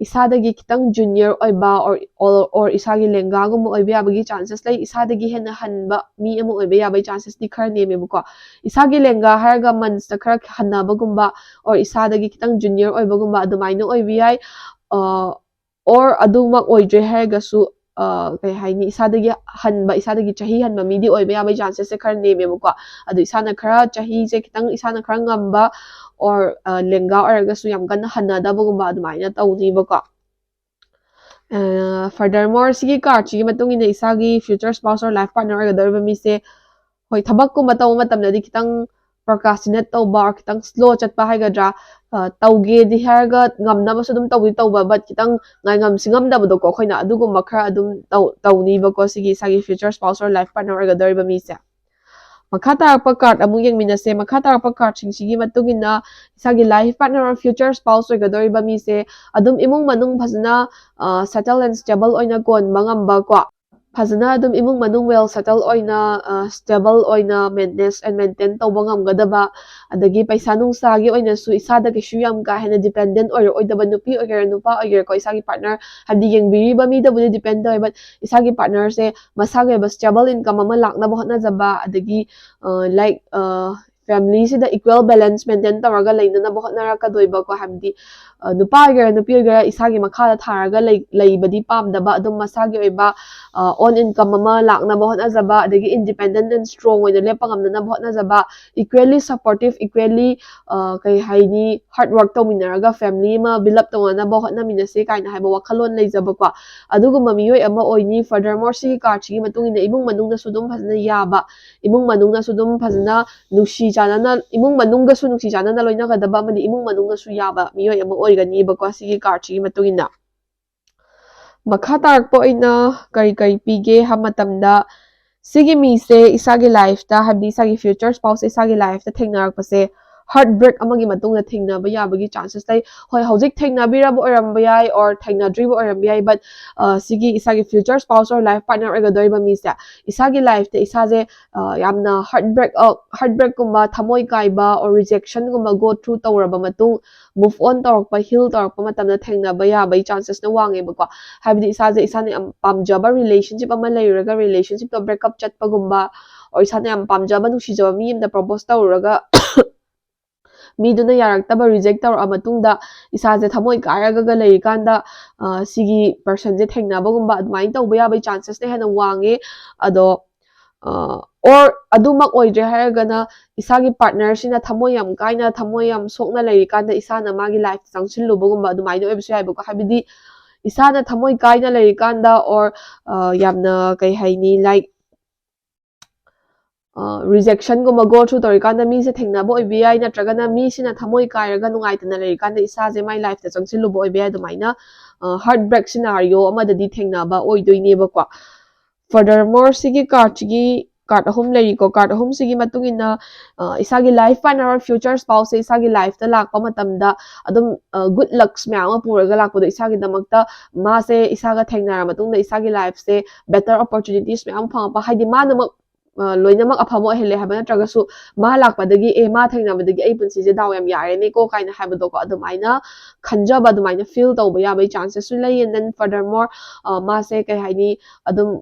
ꯏꯁꯥꯗꯒꯤ ꯈꯤꯇꯪ junior ꯑꯣꯏꯕ or or or ꯏꯁꯥꯒꯤ ꯂꯦꯡꯒꯥꯒꯨꯝꯕ ꯑꯣꯏꯕ ꯌꯥꯕꯒꯤ chances ꯂꯩ꯫ ꯏꯁꯥꯗꯒꯤ ꯍꯦꯟꯅ ꯍꯟꯕ ꯃꯤ ꯑꯃ ꯑꯣꯏꯕ ꯌꯥꯕꯒꯤ chances ꯇꯤ ꯈꯔ ꯅꯦꯝꯃꯦꯕꯀꯣ꯫ ꯏꯁꯥꯒꯤ ꯂꯦꯡꯒꯥ ꯍꯥꯏꯔꯒ months ꯇ ꯈꯔ ꯍꯟꯅꯕꯒꯨꯝꯕ or ꯏꯁꯥꯗꯒꯤ ꯈꯤꯇꯪ junior ꯑꯣꯏꯕꯒꯨꯝꯕ ꯑꯗꯨꯃꯥꯏꯅ ꯑꯣꯏꯕ ꯌꯥꯏ꯫ ꯑ, or ꯑꯗꯨꯃꯛ ꯑꯣꯏꯗ꯭ꯔꯦ ꯍꯥꯏꯔꯒꯁꯨ, ꯑ, ꯀꯩ ꯍꯥꯏꯅꯤ, ꯏꯁꯥꯗꯒꯤ ꯍꯟꯕ, ꯏꯁꯥꯗꯒꯤ ꯆꯍꯤ ꯍꯟꯕ ꯃꯤꯗꯤ ꯑꯣꯏꯕ ꯌꯥꯕꯒꯤ chances ꯁꯦ ꯈꯔ ꯅꯦꯝꯃꯦꯕꯀꯣ꯫ ꯑꯗꯨ ꯏꯁꯥꯅ ꯈꯔ, ꯆꯍꯤꯁꯦ ꯈꯤꯇꯪ ꯏꯁꯥꯅ ꯈꯔ ꯉꯝꯕ or, ꯑ, ꯂꯦꯡꯒꯥ ꯑꯣꯏꯔꯒꯁꯨ ꯌꯥꯝ ꯀꯟꯅ ꯍꯟꯅꯗꯕꯒꯨꯝꯕ ꯑꯗꯨꯃꯥꯏꯅ ꯇꯧꯅꯤꯕꯀꯣ꯫ ꯑ, furthermore, ꯁꯤꯒꯤ card ꯁꯤꯒꯤ ꯃꯇꯨꯡ ꯏꯟꯅ ꯏꯁꯥꯒꯤ future spouse or life partner ꯑꯣꯏꯒꯗꯧꯔꯤꯕ ꯃꯤꯁꯦ, ꯍꯣꯏ, ꯊꯕꯛꯀꯨꯝꯕ ꯇꯧꯕ ꯃꯇꯝꯗꯗꯤ ꯈꯤꯇꯪ procrastinate ꯇꯧꯕ or ꯈꯤꯇꯪ slow ꯆꯠꯄ ꯍꯥꯏꯒꯗ꯭ꯔꯥ, ꯑ, ꯇꯧꯒꯦꯗꯤ ꯍꯥꯏꯔꯒ ꯉꯝꯅꯕꯁꯨ ꯑꯗꯨꯝ ꯇꯧꯗꯤ ꯇꯧꯕ, but ꯈꯤꯇꯪ ꯉꯥꯏꯉꯝ ꯁꯤꯡꯉꯝꯗꯕꯗꯣꯀꯣ, ꯑꯩꯈꯣꯏꯅ ꯑꯗꯨꯒꯨꯝꯕ ꯈꯔ ꯑꯗꯨꯝ ꯇꯧ-, ꯇꯧꯅꯤꯕꯀꯣ ꯁꯤꯒꯤ ꯏꯁꯥꯒꯤ future spouse or life partner ꯑꯣꯏꯒꯗꯧꯔꯤꯕ ꯃꯤꯁꯦ꯫ ꯃꯈꯥ ꯇꯥꯔꯛꯄ card ꯑꯃꯨꯛ ꯌꯦꯡꯃꯤꯟꯅꯁꯦ꯫ ꯃꯈꯥ ꯇꯥꯔꯛꯄ card ꯁꯤꯡꯁꯤꯒꯤ ꯃꯇꯨꯡ ꯏꯟꯅ ꯏꯁꯥꯒꯤ life partner or future spouse ꯑꯣꯏꯒꯗꯧꯔꯤꯕ ꯃꯤꯁꯦ ꯑꯗꯨꯝ ꯏꯃꯨꯡ ꯃꯅꯨꯡ ꯐꯖꯅ, ꯑ, settle and stable ꯑꯣꯏꯅ ꯀꯣꯟꯕ ꯉꯝꯕ ꯀꯣ, ꯐꯖꯅ ꯑꯗꯨꯝ ꯏꯃꯨꯡ ꯃꯅꯨꯡ well settle ꯑꯣꯏꯅ, ꯑ, stable ꯑꯣꯏꯅ manage and maintain ꯇꯧꯕ ꯉꯝꯒꯗꯕ, ꯑꯗꯒꯤ ꯄꯩꯁꯥ ꯅꯨꯡꯁꯥꯒꯤ ꯑꯣꯏꯅꯁꯨ ꯏꯁꯥꯗ ꯀꯩꯁꯨ ꯌꯥꯝ ꯀꯥ ꯍꯦꯟꯅ dependent ꯑꯣꯏꯔꯛꯑꯣꯏꯗꯕ, ꯅꯨꯄꯤ ꯑꯣꯏꯒꯦꯔꯥ ꯅꯨꯄꯥ ꯑꯣꯏꯒꯦꯔꯥꯀꯣ, ꯏꯁꯥꯒꯤ partner, ꯍꯥꯏꯕꯗꯤ ꯌꯦꯡꯕꯤꯔꯤꯕ ꯃꯤꯗꯕꯨꯗꯤ depend ꯇꯧꯋꯦ, but ꯏꯁꯥꯒꯤ partner ꯁꯦ ꯃꯁꯥꯒꯤ ꯑꯣꯏꯕ stable income ꯑꯃ ꯂꯥꯛꯅꯕ ꯍꯣꯠꯅꯖꯕ, ꯑꯗꯒꯤ, ꯑ, like, ꯑ, family ꯁꯤꯗ equal balance maintain ꯇꯧꯔꯒ ꯂꯩꯅꯅꯕ ꯍꯣꯠꯅꯔꯛꯀꯗꯣꯏꯕꯀꯣ, ꯍꯥꯏꯕꯗꯤ, ꯑ, ꯅꯨꯄꯥ ꯑꯣꯏꯒꯦꯔꯥ ꯅꯨꯄꯤ ꯑꯣꯏꯒꯦꯔꯥ ꯏꯁꯥꯒꯤ ꯃꯈꯥꯗ ꯊꯥꯔꯒ ꯂꯩ-, ꯂꯩꯕꯗꯤ ꯄꯥꯝꯗꯕ, ꯑꯗꯨꯝ ꯃꯁꯥꯒꯤ ꯑꯣꯏꯕ, ꯑ, own income ꯑꯃ ꯂꯥꯛꯅꯕ ꯍꯣꯠꯅꯖꯕ, ꯑꯗꯒꯤ independent and strong ꯑꯣꯏꯅ ꯂꯦꯞꯄ ꯉꯝꯅꯅꯕ ꯍꯣꯠꯅꯖꯕ, equally supportive, equally, ꯑ, ꯀꯩ ꯍꯥꯏꯅꯤ, hard work ꯇꯧꯃꯤꯟꯅꯔꯒ family ꯑꯃ build up ꯇꯧꯅꯅꯕ ꯍꯣꯠꯅꯃꯤꯟꯅꯁꯦ ꯀꯥꯏꯅ ꯍꯥꯏꯕ ꯋꯥꯈꯜꯂꯣꯟ ꯂꯩꯖꯕꯀꯣ, ꯑꯗꯨꯒꯨꯝꯕ ꯃꯤꯑꯣꯏ ꯑꯃ ꯑꯣꯏꯅꯤ꯫ Furthermore, ꯁꯤꯒꯤ card ꯁꯤꯒꯤ ꯃꯇꯨꯡ ꯏꯟꯅ ꯏꯃꯨꯡ ꯃꯅꯨꯡꯗꯁꯨ ꯑꯗꯨꯝ ꯐꯖꯅ ꯌꯥꯕ, ꯏꯃꯨꯡ ꯃꯅꯨꯡꯗꯁꯨ ꯑꯗꯨꯝ ꯐꯖꯅ ꯅꯨꯡꯁꯤ ꯆꯥꯟꯅꯅ, ꯏꯃꯨꯡ ꯃꯅꯨꯡꯒꯁꯨ ꯅꯨꯡꯁꯤ ꯆꯥꯟꯅꯅ ꯂꯣꯏꯅꯒꯗꯕ ꯑꯃꯗꯤ ꯏꯃꯨꯡ ꯃꯅꯨꯡꯒꯁꯨ ꯌꯥꯕ ꯃꯤꯑꯣꯏ ꯑꯃ ꯑꯣꯏꯒꯅꯤꯕꯀꯣ ꯁꯤꯒꯤ card ꯁꯤꯒꯤ ꯃꯇꯨꯡ ꯏꯟꯅ꯫ ꯃꯈꯥ ꯇꯥꯔꯛꯄ ꯑꯣꯏꯅ ꯀꯔꯤ ꯀꯔꯤ ꯄꯤꯒꯦ ꯍꯥꯏꯕ ꯃꯇꯝꯗ, ꯁꯤꯒꯤ ꯃꯤꯁꯦ ꯏꯁꯥꯒꯤ life ꯇ, ꯍꯥꯏꯕꯗꯤ ꯏꯁꯥꯒꯤ future spouse ꯏꯁꯥꯒꯤ life ꯇ ꯊꯦꯡꯅꯔꯛꯄꯁꯦ heartbreak ꯑꯃꯒꯤ ꯃꯇꯨꯡꯗ ꯊꯦꯡꯅꯕ ꯌꯥꯕꯒꯤ chances ꯂꯩ꯫ ꯍꯣꯏ, ꯍꯧꯖꯤꯛ ꯊꯦꯡꯅꯕꯤꯔꯕ ꯑꯣꯏꯔꯝꯕ ꯌꯥꯏ or ꯊꯦꯡꯅꯗ꯭ꯔꯤꯕ ꯑꯣꯏꯔꯝꯕ ꯌꯥꯏ, but ꯁꯤꯒꯤ ꯏꯁꯥꯒꯤ future spouse or life partner ꯑꯣꯏꯒꯗꯧꯔꯤꯕ ꯃꯤꯁꯦ ꯏꯁꯥꯒꯤ lifeꯇ ꯏꯁꯥꯁꯦ ꯌꯥꯝꯅ heartbreak heartbreakꯀꯨꯝꯕ, ꯊꯃꯣꯏ ꯀꯥꯏꯕ or rejectionꯒꯨꯝꯕ go through ꯇꯧꯔꯕ ꯃꯇꯨꯡ move on ꯇꯧꯔꯛꯄ, heal ꯇꯧꯔꯛꯄ ꯃꯇꯝꯗ ꯊꯦꯡꯅꯕ ꯌꯥꯕꯒꯤ chancesꯅ ꯋꯥꯡꯉꯦꯕꯀꯣ꯫ ꯍꯥꯏꯕꯗꯤ ꯏꯁꯥꯁꯦ ꯏꯁꯥꯅ ꯌꯥꯝ ꯄꯥꯝꯖꯕ relationship ꯑꯃ ꯂꯩꯔꯨꯔꯒ relationshipꯇꯣ breakup ꯆꯠꯄꯒꯨꯝꯕ, or ꯏꯁꯥꯅ ꯌꯥꯝ ꯄꯥꯝꯖꯕ ꯅꯨꯡꯁꯤꯖꯕ ꯃꯤ ꯑꯃꯗ propose ꯇꯧꯔꯨꯔꯒ ꯃꯤꯗꯨꯅ ꯌꯥꯔꯛꯇꯕ, reject ꯇꯧꯔꯛꯑ ꯃꯇꯨꯡꯗ ꯏꯁꯥꯁꯦ ꯊꯃꯣꯏ ꯀꯥꯏꯔꯒ ꯂꯩꯔꯤꯀꯥꯟꯗ ꯁꯤꯒꯤ personꯁꯦ ꯊꯦꯡꯅꯕꯒꯨꯝꯕ ꯑꯗꯨꯃꯥꯏꯅ ꯇꯧꯕ ꯌꯥꯕꯒꯤ chancesꯅ ꯍꯦꯟꯅ ꯋꯥꯡꯉꯦ꯫ ꯑꯗꯣ or ꯑꯗꯨꯃꯛ ꯑꯣꯏꯗ꯭ꯔꯦ ꯍꯥꯏꯔꯒꯅ ꯏꯁꯥꯒꯤ partnerꯁꯤꯅ ꯊꯃꯣꯏ ꯌꯥꯝ ꯀꯥꯏꯅ, ꯊꯃꯣꯏ ꯌꯥꯝ ꯁꯣꯛꯅ ꯂꯩꯔꯤꯀꯥꯟꯗ ꯏꯁꯥꯅ ꯃꯥꯒꯤ lifeꯇ ꯆꯪꯁꯤꯜꯂꯨꯕꯒꯨꯝꯕ ꯑꯗꯨꯃꯥꯏꯅ ꯑꯣꯏꯕꯁꯨ ꯌꯥꯏꯕꯀꯣ꯫ ꯍꯥꯏꯕꯗꯤ ꯏꯁꯥꯅ ꯊꯃꯣꯏ ꯀꯥꯏꯅ ꯂꯩꯔꯤꯀꯥꯟꯗ or ꯌꯥꯝꯅ, ꯀꯩ ꯍꯥꯏꯅꯤ, like rejectionꯒꯨꯝꯕ go through ꯇꯧꯔꯤꯀꯥꯟꯗ ꯃꯤꯁꯦ ꯊꯦꯡꯅꯕ ꯑꯣꯏꯕ ꯌꯥꯏ, ꯅꯠꯇ꯭ꯔꯒꯅ ꯃꯤꯁꯤꯅ ꯊꯃꯣꯏ ꯀꯥꯏꯔꯒ ꯅꯨꯡꯉꯥꯏꯇꯅ ꯂꯩꯔꯤꯀꯥꯟꯗ ꯏꯁꯥꯁꯦ ꯃꯥꯏ lifeꯇ ꯆꯪꯁꯤꯜꯂꯨꯕ ꯑꯣꯏꯕ ꯌꯥꯏ꯫ ꯑꯗꯨꯃꯥꯏꯅ heartbreak scenario ꯑꯃꯗꯗꯤ ꯊꯦꯡꯅꯕ ꯑꯣꯏꯗꯣꯏꯅꯦꯕꯀꯣ꯫ Furthermore, ꯁꯤꯒꯤ cardꯁꯤꯒꯤ card ꯑꯍꯨꯝ ꯂꯩꯔꯤꯀꯣ, card ꯑꯍꯨꯝꯁꯤꯒꯤ ꯃꯇꯨꯡ ꯏꯟꯅ ꯏꯁꯥꯒꯤ life partner or future spouseꯁꯦ ꯏꯁꯥꯒꯤ lifeꯇ ꯂꯥꯛꯄ ꯃꯇꯝꯗ ꯑꯗꯨꯝ good lucks ꯃꯌꯥꯝ ꯑꯃ ꯄꯨꯔꯒ ꯂꯥꯛꯄꯗꯣ ꯏꯁꯥꯒꯤꯗꯃꯛꯇ, ꯃꯥꯁꯦ ꯏꯁꯥꯒ ꯊꯦꯡꯅꯔ ꯃꯇꯨꯡꯗ ꯏꯁꯥꯒꯤ lifeꯁꯦ better opportunities ꯃꯌꯥꯝ ꯐꯪꯉꯛꯄ, ꯍꯥꯏꯗꯤ ꯃꯥꯅꯃꯛ ꯂꯣꯏꯅꯃꯛ ꯑꯐꯕ ꯑꯣꯏꯍꯜꯂꯦ ꯍꯥꯏꯕ ꯅꯠꯇ꯭ꯔꯒꯁꯨ ꯃꯥ ꯂꯥꯛꯄꯗꯒꯤ, ꯑꯦ, ꯃꯥ ꯊꯦꯡꯅꯕꯗꯒꯤ ꯑꯩ ꯄꯨꯟꯁꯤꯁꯦ ꯗꯥꯎ ꯌꯥꯝ ꯌꯥꯔꯦꯅꯦꯀꯣ ꯀꯥꯏꯅ ꯍꯥꯏꯕꯗꯣꯀꯣ, ꯑꯗꯨꯃꯥꯏꯅ ꯈꯟꯖꯕ, ꯑꯗꯨꯃꯥꯏꯅ feel ꯇꯧꯕ ꯌꯥꯕꯒꯤ chancesꯁꯨ ꯂꯩ꯫ And then furthermore, ꯃꯥꯁꯦ, ꯀꯩ ꯍꯥꯏꯅꯤ, ꯑꯗꯨꯝ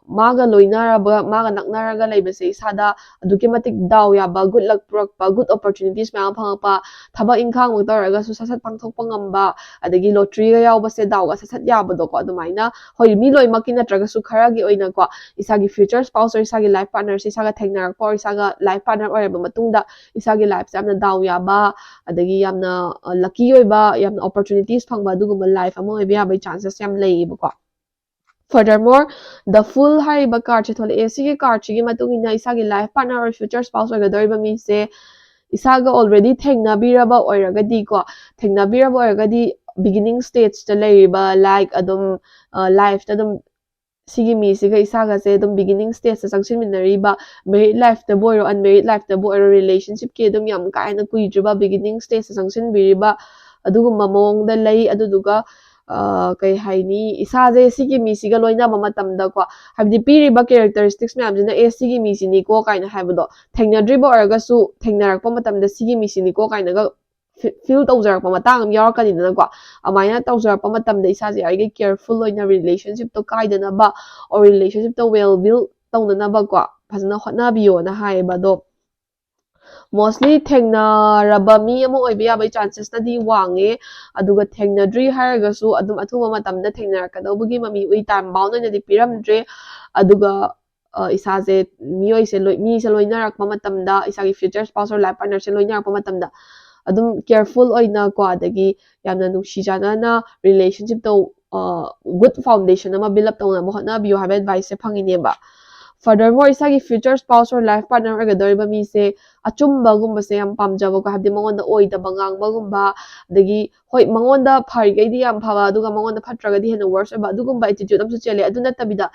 ꯃꯥꯒ ꯂꯣꯏꯅꯔꯕ, ꯃꯥꯒ ꯅꯛꯅꯔꯒ ꯂꯩꯕꯁꯦ ꯏꯁꯥꯗ ꯑꯗꯨꯛꯀꯤ ꯃꯇꯤꯛ ꯗꯥꯎ ꯌꯥꯕ, good luck ꯄꯨꯔꯛꯄ, good opportunities ꯃꯌꯥꯝ ꯑꯃ ꯐꯪꯉꯛꯄ, ꯊꯕꯛ ꯏꯪꯈꯥꯡꯃꯛꯇ ꯑꯣꯏꯔꯒꯁꯨ ꯁꯠ ꯁꯠ ꯄꯥꯡꯊꯣꯛꯄ ꯉꯝꯕ, ꯑꯗꯒꯤ lotteryꯒ ꯌꯥꯎꯕꯁꯦ ꯗꯥꯎꯒ ꯁꯠ ꯁꯠ ꯌꯥꯕꯗꯣꯀꯣ꯫ ꯑꯗꯨꯃꯥꯏꯅ, ꯍꯣꯏ, ꯃꯤ ꯂꯣꯏꯅꯃꯛꯀꯤ ꯅꯠꯇ꯭ꯔꯒꯁꯨ ꯈꯔꯒꯤ ꯑꯣꯏꯅꯀꯣ, ꯏꯁꯥꯒꯤ future spouse or ꯏꯁꯥꯒꯤ life partnerꯁꯦ ꯏꯁꯥꯒ ꯊꯦꯡꯅꯔꯛꯄ or ꯏꯁꯥꯒ life partner ꯑꯣꯏꯔꯕ ꯃꯇꯨꯡꯗ ꯏꯁꯥꯒꯤ lifeꯁꯦ ꯌꯥꯝꯅ ꯗꯥꯎ ꯌꯥꯕ, ꯑꯗꯒꯤ ꯌꯥꯝꯅ lucky ꯑꯣꯏꯕ, ꯌꯥꯝꯅ opportunities ꯐꯪꯕ, ꯑꯗꯨꯒꯨꯝꯕ life ꯑꯃ ꯑꯣꯏꯕ ꯌꯥꯕꯒꯤ chances ꯌꯥꯝ ꯂꯩꯌꯦꯕꯀꯣ꯫ Furthermore, the Fool ꯍꯥꯏꯔꯤꯕ cardꯁꯦ ꯊꯣꯛꯂꯛꯑꯦ꯫ ꯁꯤꯒꯤ cardꯁꯤꯒꯤ ꯃꯇꯨꯡ ꯏꯟꯅ ꯏꯁꯥꯒꯤ life partner or future spouse ꯑꯣꯏꯒꯗꯧꯔꯤꯕ ꯃꯤꯁꯦ ꯏꯁꯥꯒ already ꯊꯦꯡꯅꯕꯤꯔꯕ ꯑꯣꯏꯔꯒꯗꯤꯀꯣ, ꯊꯦꯡꯅꯕꯤꯔꯕ ꯑꯣꯏꯔꯒꯗꯤ beginning stageꯇ ꯂꯩꯔꯤꯕ, like, ꯑꯗꯨꯝ lifeꯇ ꯑꯗꯨꯝ ꯁꯤꯒꯤ ꯃꯤꯁꯤꯒ ꯏꯁꯥꯒꯁꯦ ꯑꯗꯨꯝ beginning stageꯇ ꯆꯪꯁꯤꯟꯃꯤꯟꯅꯔꯤꯕ, married lifeꯇꯕꯨ ꯑꯣꯏꯔꯣ unmarried lifeꯇꯕꯨ ꯑꯣꯏꯔꯣ relationshipꯀꯤ ꯑꯗꯨꯝ ꯌꯥꯝ ꯀꯥ ꯍꯦꯟꯅ ꯀꯨꯏꯗ꯭ꯔꯤꯕ beginning stageꯇ ꯆꯪꯁꯤꯟꯕꯤꯔꯤꯕ ꯑꯗꯨꯒꯨꯝꯕ ꯃꯑꯣꯡꯗ ꯂꯩ꯫ ꯑꯗꯨꯗꯨꯒ ꯀꯩ ꯍꯥꯏꯅꯤ, ꯏꯁꯥꯁꯦ ꯁꯤꯒꯤ ꯃꯤꯁꯤꯒ ꯂꯣꯏꯅꯕ ꯃꯇꯝꯗꯀꯣ, ꯍꯥꯏꯕꯗꯤ ꯄꯤꯔꯤꯕ characteristics ꯃꯌꯥꯝꯁꯤꯅ ꯑꯦ ꯁꯤꯒꯤ ꯃꯤꯁꯤꯅꯤꯀꯣ ꯀꯥꯏꯅ ꯍꯥꯏꯕꯗꯣ ꯊꯦꯡꯅꯗ꯭ꯔꯤꯕ ꯑꯣꯏꯔꯒꯁꯨ ꯊꯦꯡꯅꯔꯛꯄ ꯃꯇꯝꯗ ꯁꯤꯒꯤ ꯃꯤꯁꯤꯅꯤꯀꯣ ꯀꯥꯏꯅꯒ feel ꯇꯧꯖꯔꯛꯄ ꯃꯇꯥꯡ ꯑꯃ ꯌꯥꯎꯔꯛꯀꯅꯤꯗꯅꯀꯣ꯫ ꯑꯗꯨꯃꯥꯏꯅ ꯇꯧꯖꯔꯛꯄ ꯃꯇꯝꯗ ꯏꯁꯥꯁꯦ ꯌꯥꯔꯤꯈꯩ careful ꯑꯣꯏꯅ relationshipꯇꯣ ꯀꯥꯏꯗꯅꯕ or relationshipꯇꯣ well build ꯇꯧꯅꯅꯕꯀꯣ ꯐꯖꯅ ꯍꯣꯠꯅꯕꯤꯌꯣꯅ ꯍꯥꯏꯌꯦꯕ꯫ ꯑꯗꯣ mostly ꯊꯦꯡꯅꯔꯕ ꯃꯤ ꯑꯃ ꯑꯣꯏꯕ ꯌꯥꯕꯒꯤ chances ꯅꯗꯤ ꯋꯥꯡꯉꯦ꯫ ꯑꯗꯨꯒ ꯊꯦꯡꯅꯗ꯭ꯔꯤ ꯍꯥꯏꯔꯒꯁꯨ ꯑꯗꯨꯝ ꯑꯊꯨꯕ ꯃꯇꯝꯗ ꯊꯦꯡꯅꯔꯛꯀꯗꯧꯕꯒꯤ ꯃꯃꯤ ꯎꯏ, time bound ꯑꯣꯏꯅꯗꯤ ꯄꯤꯔꯝꯗ꯭ꯔꯦ꯫ ꯑꯗꯨꯒ ꯏꯁꯥꯁꯦ ꯃꯤꯑꯣꯏꯁꯦ ꯂꯣꯏ ꯃꯤꯁꯦ ꯂꯣꯏꯅꯔꯛꯄ ꯃꯇꯝꯗ, ꯏꯁꯥꯒꯤ future spouse or life partnerꯁꯦ ꯂꯣꯏꯅꯔꯛꯄ ꯃꯇꯝꯗ ꯑꯗꯨꯝ careful ꯑꯣꯏꯅꯀꯣ, ꯑꯗꯒꯤ ꯌꯥꯝꯅ ꯅꯨꯡꯁꯤ ꯆꯥꯟꯅꯅ relationshipꯇꯣ good foundation ꯑꯃ build up ꯇꯧꯅꯕ ꯍꯣꯠꯅꯕꯤꯌꯨ ꯍꯥꯏꯕ adviceꯁꯦ ꯐꯪꯉꯤꯅꯦꯕ꯫ Furthermore, ꯏꯁꯥꯒꯤ future spouse or life partner ꯑꯣꯏꯒꯗꯧꯔꯤꯕ ꯃꯤꯁꯦ ꯑꯆꯨꯝꯕꯒꯨꯝꯕꯁꯦ ꯌꯥꯝ ꯄꯥꯝꯖꯕꯀꯣ, ꯍꯥꯏꯕꯗꯤ ꯃꯉꯣꯟꯗ ꯑꯣꯏꯗꯕ ꯉꯥꯡꯕꯒꯨꯝꯕ, ꯑꯗꯒꯤ ꯍꯣꯏ ꯃꯉꯣꯟꯗ ꯐꯔꯤꯈꯩꯗꯤ ꯌꯥꯝ ꯐꯕ, ꯑꯗꯨꯒ ꯃꯉꯣꯟꯗ ꯐꯠꯇ꯭ꯔꯒꯗꯤ ꯍꯦꯟꯅ worse ꯑꯣꯏꯕ, ꯑꯗꯨꯒꯨꯝꯕ attitude ꯑꯃꯁꯨ ꯆꯦꯜꯂꯦ꯫ ꯑꯗꯨ ꯅꯠꯇꯕꯤꯗ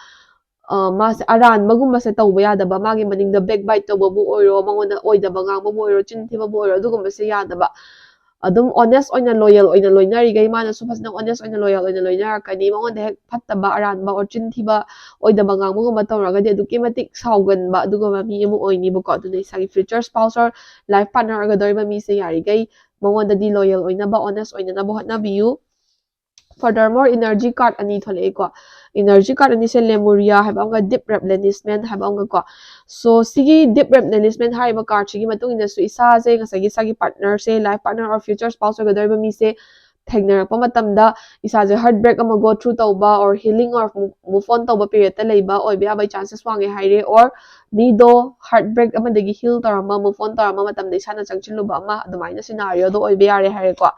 ꯃꯥꯁꯦ ꯑꯔꯥꯟꯕꯒꯨꯝꯕꯁꯦ ꯇꯧꯕ ꯌꯥꯗꯕ, ꯃꯥꯒꯤ ꯃꯅꯤꯡꯗ backbite ꯇꯧꯕꯕꯨ ꯑꯣꯏꯔꯣ, ꯃꯉꯣꯟꯗ ꯑꯣꯏꯗꯕ ꯉꯥꯡꯕꯕꯨ ꯑꯣꯏꯔꯣ, ꯆꯤꯟ ꯊꯤꯕꯕꯨ ꯑꯣꯏꯔꯣ, ꯑꯗꯨꯒꯨꯝꯕꯁꯦ ꯌꯥꯗꯕ꯫ ꯑꯗꯨꯝ honest ꯑꯣꯏꯅ loyal ꯑꯣꯏꯅ ꯂꯣꯏꯅꯔꯤꯈꯩ ꯃꯥꯅꯁꯨ ꯐꯖꯅ honest ꯑꯣꯏꯅ loyal ꯑꯣꯏꯅ ꯂꯣꯏꯅꯔꯛꯀꯅꯤ꯫ ꯃꯉꯣꯟꯗ ꯍꯦꯛ ꯐꯠꯇꯕ ꯑꯔꯥꯟꯕ or ꯆꯤꯟ ꯊꯤꯕ ꯑꯣꯏꯗꯕ ꯉꯥꯡꯕꯒꯨꯝꯕ ꯇꯧꯔꯒꯗꯤ ꯑꯗꯨꯛꯀꯤ ꯃꯇꯤꯛ ꯁꯥꯎꯒꯟꯕ ꯑꯗꯨꯒꯨꯝꯕ ꯃꯤ ꯑꯃ ꯑꯣꯏꯅꯤꯕꯀꯣ꯫ ꯑꯗꯨꯅ ꯏꯁꯥꯒꯤ future spouse or life partner ꯑꯣꯏꯒꯗꯧꯔꯤꯕ ꯃꯤꯁꯦ ꯌꯥꯔꯤꯈꯩ ꯃꯉꯣꯟꯗꯗꯤ loyal ꯑꯣꯏꯅꯕ, honest ꯑꯣꯏꯅꯅꯕ ꯍꯣꯠꯅꯕꯤꯌꯨ꯫ Furthermore, energy card ꯑꯅꯤ ꯊꯣꯛꯂꯛꯑꯦꯀꯣ꯫ Energy card ꯑꯅꯤꯁꯦ Lemuria ꯍꯥꯏꯕ ꯑꯃꯒ Deep Replenishment ꯍꯥꯏꯕ ꯑꯃꯒꯀꯣ꯫ So ꯁꯤꯒꯤ Deep Replenishment ꯍꯥꯏꯔꯤꯕ cardꯁꯤꯒꯤ ꯃꯇꯨꯡ ꯏꯟꯅꯁꯨ ꯏꯁꯥꯁꯦ ꯉꯁꯥꯏꯒꯤ ꯏꯁꯥꯒꯤ partnerꯁꯦ, life partner or future spouse ꯑꯣꯏꯒꯗꯧꯔꯤꯕ ꯃꯤꯁꯦ ꯊꯦꯡꯅꯔꯛꯄ ꯃꯇꯝꯗ ꯏꯁꯥꯁꯦ heartbreak ꯑꯃ go through ꯇꯧꯕ or healing or move on ꯇꯧꯕ periodꯇ ꯂꯩꯕ ꯑꯣꯏꯕ ꯌꯥꯕꯒꯤ chances ꯋꯥꯡꯉꯦ ꯍꯥꯏꯔꯦ, or ꯃꯤꯗꯣ heartbreak ꯑꯃꯗꯒꯤ heal ꯇꯧꯔꯝꯕ, move on ꯇꯧꯔꯝꯕ ꯃꯇꯝꯗ ꯏꯁꯥꯅ ꯆꯪꯁꯤꯜꯂꯨꯕ ꯑꯃ, ꯑꯗꯨꯃꯥꯏꯅ scenarioꯗꯣ ꯑꯣꯏꯕ ꯌꯥꯔꯦ ꯍꯥꯏꯔꯦꯀꯣ꯫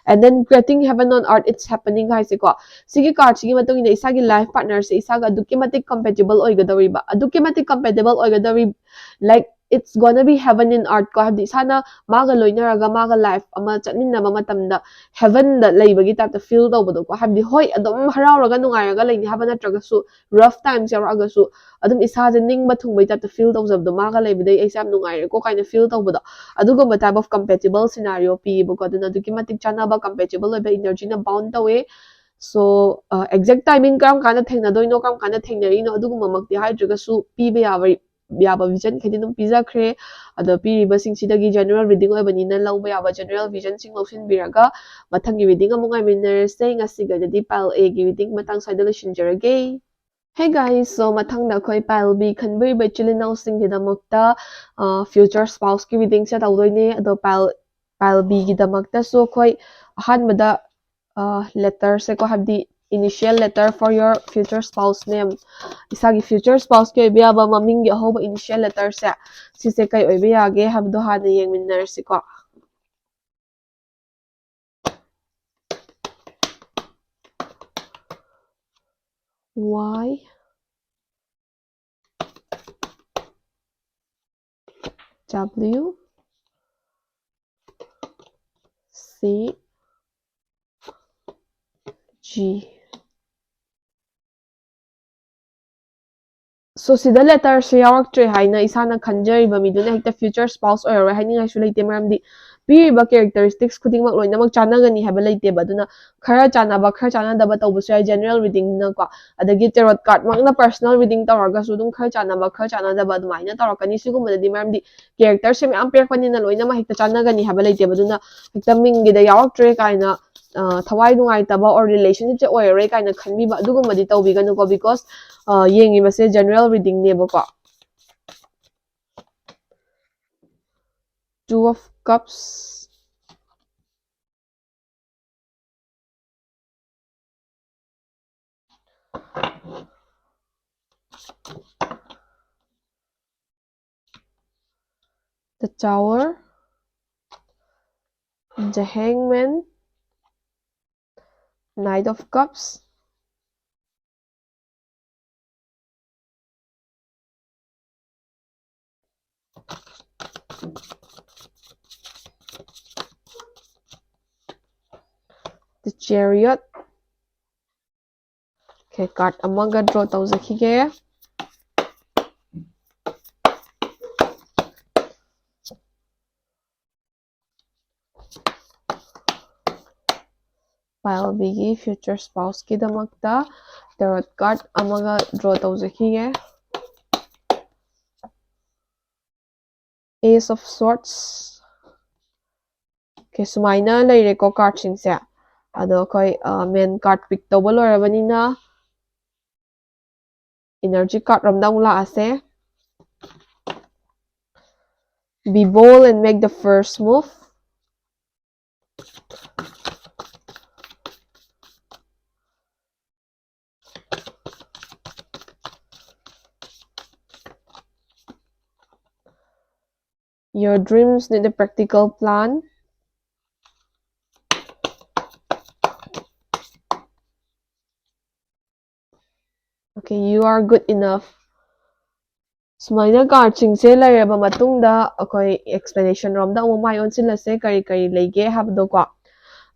And then creating heaven on earth, it's happening ꯍꯥꯏꯁꯦꯀꯣ꯫ ꯁꯤꯒꯤ cardꯁꯤꯒꯤ ꯃꯇꯨꯡ ꯏꯟꯅ ꯏꯁꯥꯒꯤ life partnerꯁꯦ ꯏꯁꯥꯒ ꯑꯗꯨꯛꯀꯤ ꯃꯇꯤꯛ compatible ꯑꯣꯏꯒꯗꯧꯔꯤꯕ, ꯑꯗꯨꯛꯀꯤ ꯃꯇꯤꯛ compatible ꯑꯣꯏꯒꯗꯧꯔꯤ, like it's gonna be heaven in earth ꯀꯣ, ꯍꯥꯏꯕꯗꯤ ꯏꯁꯥꯅ ꯃꯥꯒ ꯂꯣꯏꯅꯔꯒ ꯃꯥꯒ life ꯑꯃ ꯆꯠꯃꯤꯟꯅꯕ ꯃꯇꯝꯗ heaven ꯗ ꯂꯩꯕꯒꯤ type ꯇ feel ꯇꯧꯕꯗꯣꯀꯣ, ꯍꯥꯏꯕꯗꯤ ꯍꯣꯏ ꯑꯗꯨꯝ ꯍꯔꯥꯎꯔꯒ ꯅꯨꯡꯉꯥꯏꯔꯒ ꯂꯩꯅꯤ ꯍꯥꯏꯕ ꯅꯠꯇ꯭ꯔꯒꯁꯨ, rough times ꯌꯥꯎꯔꯛꯑꯒꯁꯨ ꯑꯗꯨꯝ ꯏꯁꯥꯁꯦ ꯅꯤꯡꯕ ꯊꯨꯡꯕꯩ type ꯇ feel ꯇꯧꯖꯕꯗꯣ, ꯃꯥꯒ ꯂꯩꯕꯗꯩ ꯑꯩꯁꯦ ꯌꯥꯝ ꯅꯨꯡꯉꯥꯏꯔꯦꯀꯣ ꯀꯥꯏꯅ feel ꯇꯧꯕꯗꯣ, ꯑꯗꯨꯒꯨꯝꯕ type of compatible scenario ꯄꯤꯌꯦꯕꯀꯣ꯫ ꯑꯗꯨꯅ ꯑꯗꯨꯛꯀꯤ ꯃꯇꯤꯛ ꯆꯥꯟꯅꯕ compatible ꯑꯣꯏꯕ energy ꯅ bound ꯇꯧꯋꯦ꯫ So, ꯑ, exact timing ꯀꯔꯝ ꯀꯥꯟꯗ ꯊꯦꯡꯅꯗꯣꯏꯅꯣ, ꯀꯔꯝ ꯀꯥꯟꯗ ꯊꯦꯡꯅꯔꯤꯅꯣ, ꯑꯗꯨꯒꯨꯝꯕꯃꯛꯇꯤ ꯍꯥꯏꯗ꯭ꯔꯒꯁꯨ ꯄꯤꯕ ꯌꯥꯕ, ꯌꯥꯕ vision ꯈꯩꯗꯤ ꯑꯗꯨꯝ ꯄꯤꯖꯈ꯭ꯔꯦ꯫ ꯑꯗꯣ ꯄꯤꯔꯤꯕꯁꯤꯡꯁꯤꯗꯒꯤ general reading ꯑꯣꯏꯕꯅꯤꯅ ꯂꯧꯕ ꯌꯥꯕ general vision ꯁꯤꯡ ꯂꯧꯁꯤꯟꯕꯤꯔꯒ ꯃꯊꯪꯒꯤ reading ꯑꯃꯨꯛ ꯉꯥꯏꯃꯤꯟꯅꯔꯁꯦ꯫ ꯉꯁꯤꯒꯤꯗꯤ pile A ꯒꯤ reading ꯃꯇꯥꯡ ꯁ꯭ꯋꯥꯏꯗ ꯂꯣꯏꯁꯤꯟꯖꯔꯒꯦ꯫ Hey guys, so ꯃꯊꯪꯗ ꯑꯩꯈꯣꯏ pile B ꯈꯟꯕꯤꯔꯤꯕ ꯏꯆꯤꯜ ꯏꯅꯥꯎꯁꯤꯡꯒꯤꯗꯃꯛꯇ, ꯑ, future spouse ꯀꯤ reading ꯁꯦ ꯇꯧꯗꯣꯏꯅꯦ꯫ ꯑꯗꯣ pile, pile B ꯒꯤꯗꯃꯛꯇꯁꯨ ꯑꯩꯈꯣꯏ ꯑꯍꯥꯟꯕꯗ, ꯑ, letter ꯁꯦꯀꯣ, ꯍꯥꯏꯕꯗꯤ initial letter for your future spouse name, ꯏꯁꯥꯒꯤ future spouse ꯀꯤ ꯑꯣꯏꯕ ꯌꯥꯕ ꯃꯃꯤꯡꯒꯤ ꯑꯍꯧꯕ initial letter ꯁꯦ, ꯁꯤꯁꯦ ꯀꯩ ꯑꯣꯏꯕ ꯌꯥꯒꯦ ꯍꯥꯏꯕꯗꯣ ꯍꯥꯟꯅ ꯌꯦꯡꯃꯤꯟꯅꯔꯁꯤꯀꯣ꯫ Y W C G. So, ꯁꯤꯗ letter ꯁꯦ ꯌꯥꯎꯔꯛꯇ꯭ꯔꯦ ꯍꯥꯏꯅ ꯏꯁꯥꯅ ꯈꯟꯖꯔꯤꯕ ꯃꯤꯗꯨꯅ ꯍꯦꯛꯇ future spouse ꯑꯣꯏꯔꯔꯣꯏ ꯍꯥꯏꯅꯤꯡꯉꯥꯏꯁꯨ ꯂꯩꯇꯦ, ꯃꯔꯝꯗꯤ ꯄꯤꯔꯤꯕ characteristics ꯈꯨꯗꯤꯡꯃꯛ ꯂꯣꯏꯅꯃꯛ ꯆꯥꯟꯅꯒꯅꯤ ꯍꯥꯏꯕ ꯂꯩꯇꯦꯕ꯫ ꯑꯗꯨꯅ ꯈꯔ ꯆꯥꯟꯅꯕ, ꯈꯔ ꯆꯥꯟꯅꯗꯕ ꯇꯧꯕꯁꯨ ꯌꯥꯏ, general reading ꯅꯤꯅꯀꯣ꯫ ꯑꯗꯒꯤ tarot card ꯃꯛꯅ personal reading ꯇꯧꯔꯒꯁꯨ ꯑꯗꯨꯝ ꯈꯔ ꯆꯥꯟꯅꯕ, ꯈꯔ ꯆꯥꯟꯅꯗꯕ ꯑꯗꯨꯃꯥꯏꯅ ꯇꯧꯔꯛꯀꯅꯤ꯫ ꯁꯤꯒꯨꯝꯕꯗꯗꯤ, ꯃꯔꯝꯗꯤ character ꯁꯦ ꯃꯌꯥꯝ ꯄꯤꯔꯛꯄꯅꯤꯅ ꯂꯣꯏꯅꯃꯛ ꯍꯦꯛꯇ ꯆꯥꯟꯅꯒꯅꯤ ꯍꯥꯏꯕ ꯂꯩꯇꯦꯕ꯫ ꯑꯗꯨꯅ ꯍꯦꯛꯇ ꯃꯤꯡꯒꯤꯗ ꯌꯥꯎꯔꯛꯇ꯭ꯔꯦ ꯀꯥꯏꯅ, ꯑ, ꯊꯋꯥꯏ ꯅꯨꯡꯉꯥꯏꯇꯕ or relationship ꯁꯦ ꯑꯣꯏꯔꯔꯣꯏ ꯀꯥꯏꯅ ꯈꯟꯕꯤꯕ ꯑꯗꯨꯒꯨꯝꯕꯗꯤ ꯇꯧꯕꯤꯒꯅꯨꯀꯣ, because, ꯑ, ꯌꯦꯡꯉꯤꯕꯁꯦ general reading ꯅꯦꯕꯀꯣ꯫ Two of Cups. The Tower, the Hangman, Knight of Cups, The Chariot. Okay, card ꯑꯃꯒ draw ꯇꯧꯖꯈꯤꯒꯦ. Pile Bꯒꯤ future spouseꯀꯤꯗꯃꯛꯇ tarot card ꯑꯃꯒ draw ꯇꯧꯖꯈꯤꯒꯦ. Ace of Swords. Okay, ꯁꯨꯃꯥꯏꯅ ꯂꯩꯔꯦꯀꯣ cardꯁꯤꯡꯁꯦ. ꯑꯗꯣ ꯑꯩꯈꯣꯏ main card pick ꯇꯧꯕ ꯂꯣꯏꯔꯕꯅꯤꯅ energy card ꯔꯣꯝꯗ ꯑꯃꯨꯛ ꯂꯥꯛꯑꯁꯦ. Be bold and make the first move. Your dreams need a practical plan. Okay, you are good enough. ꯁꯨꯃꯥꯏꯅ cardꯁꯤꯡꯁꯦ ꯂꯩꯔꯕ ꯃꯇꯨꯡꯗ ꯑꯩꯈꯣꯏ explanation ꯔꯣꯝꯗ ꯑꯃꯨꯛ ꯃꯥꯏ ꯑꯣꯟꯁꯤꯜꯂꯁꯦ, ꯀꯔꯤ ꯀꯔꯤ ꯂꯩꯒꯦ ꯍꯥꯏꯕꯗꯣꯀꯣ.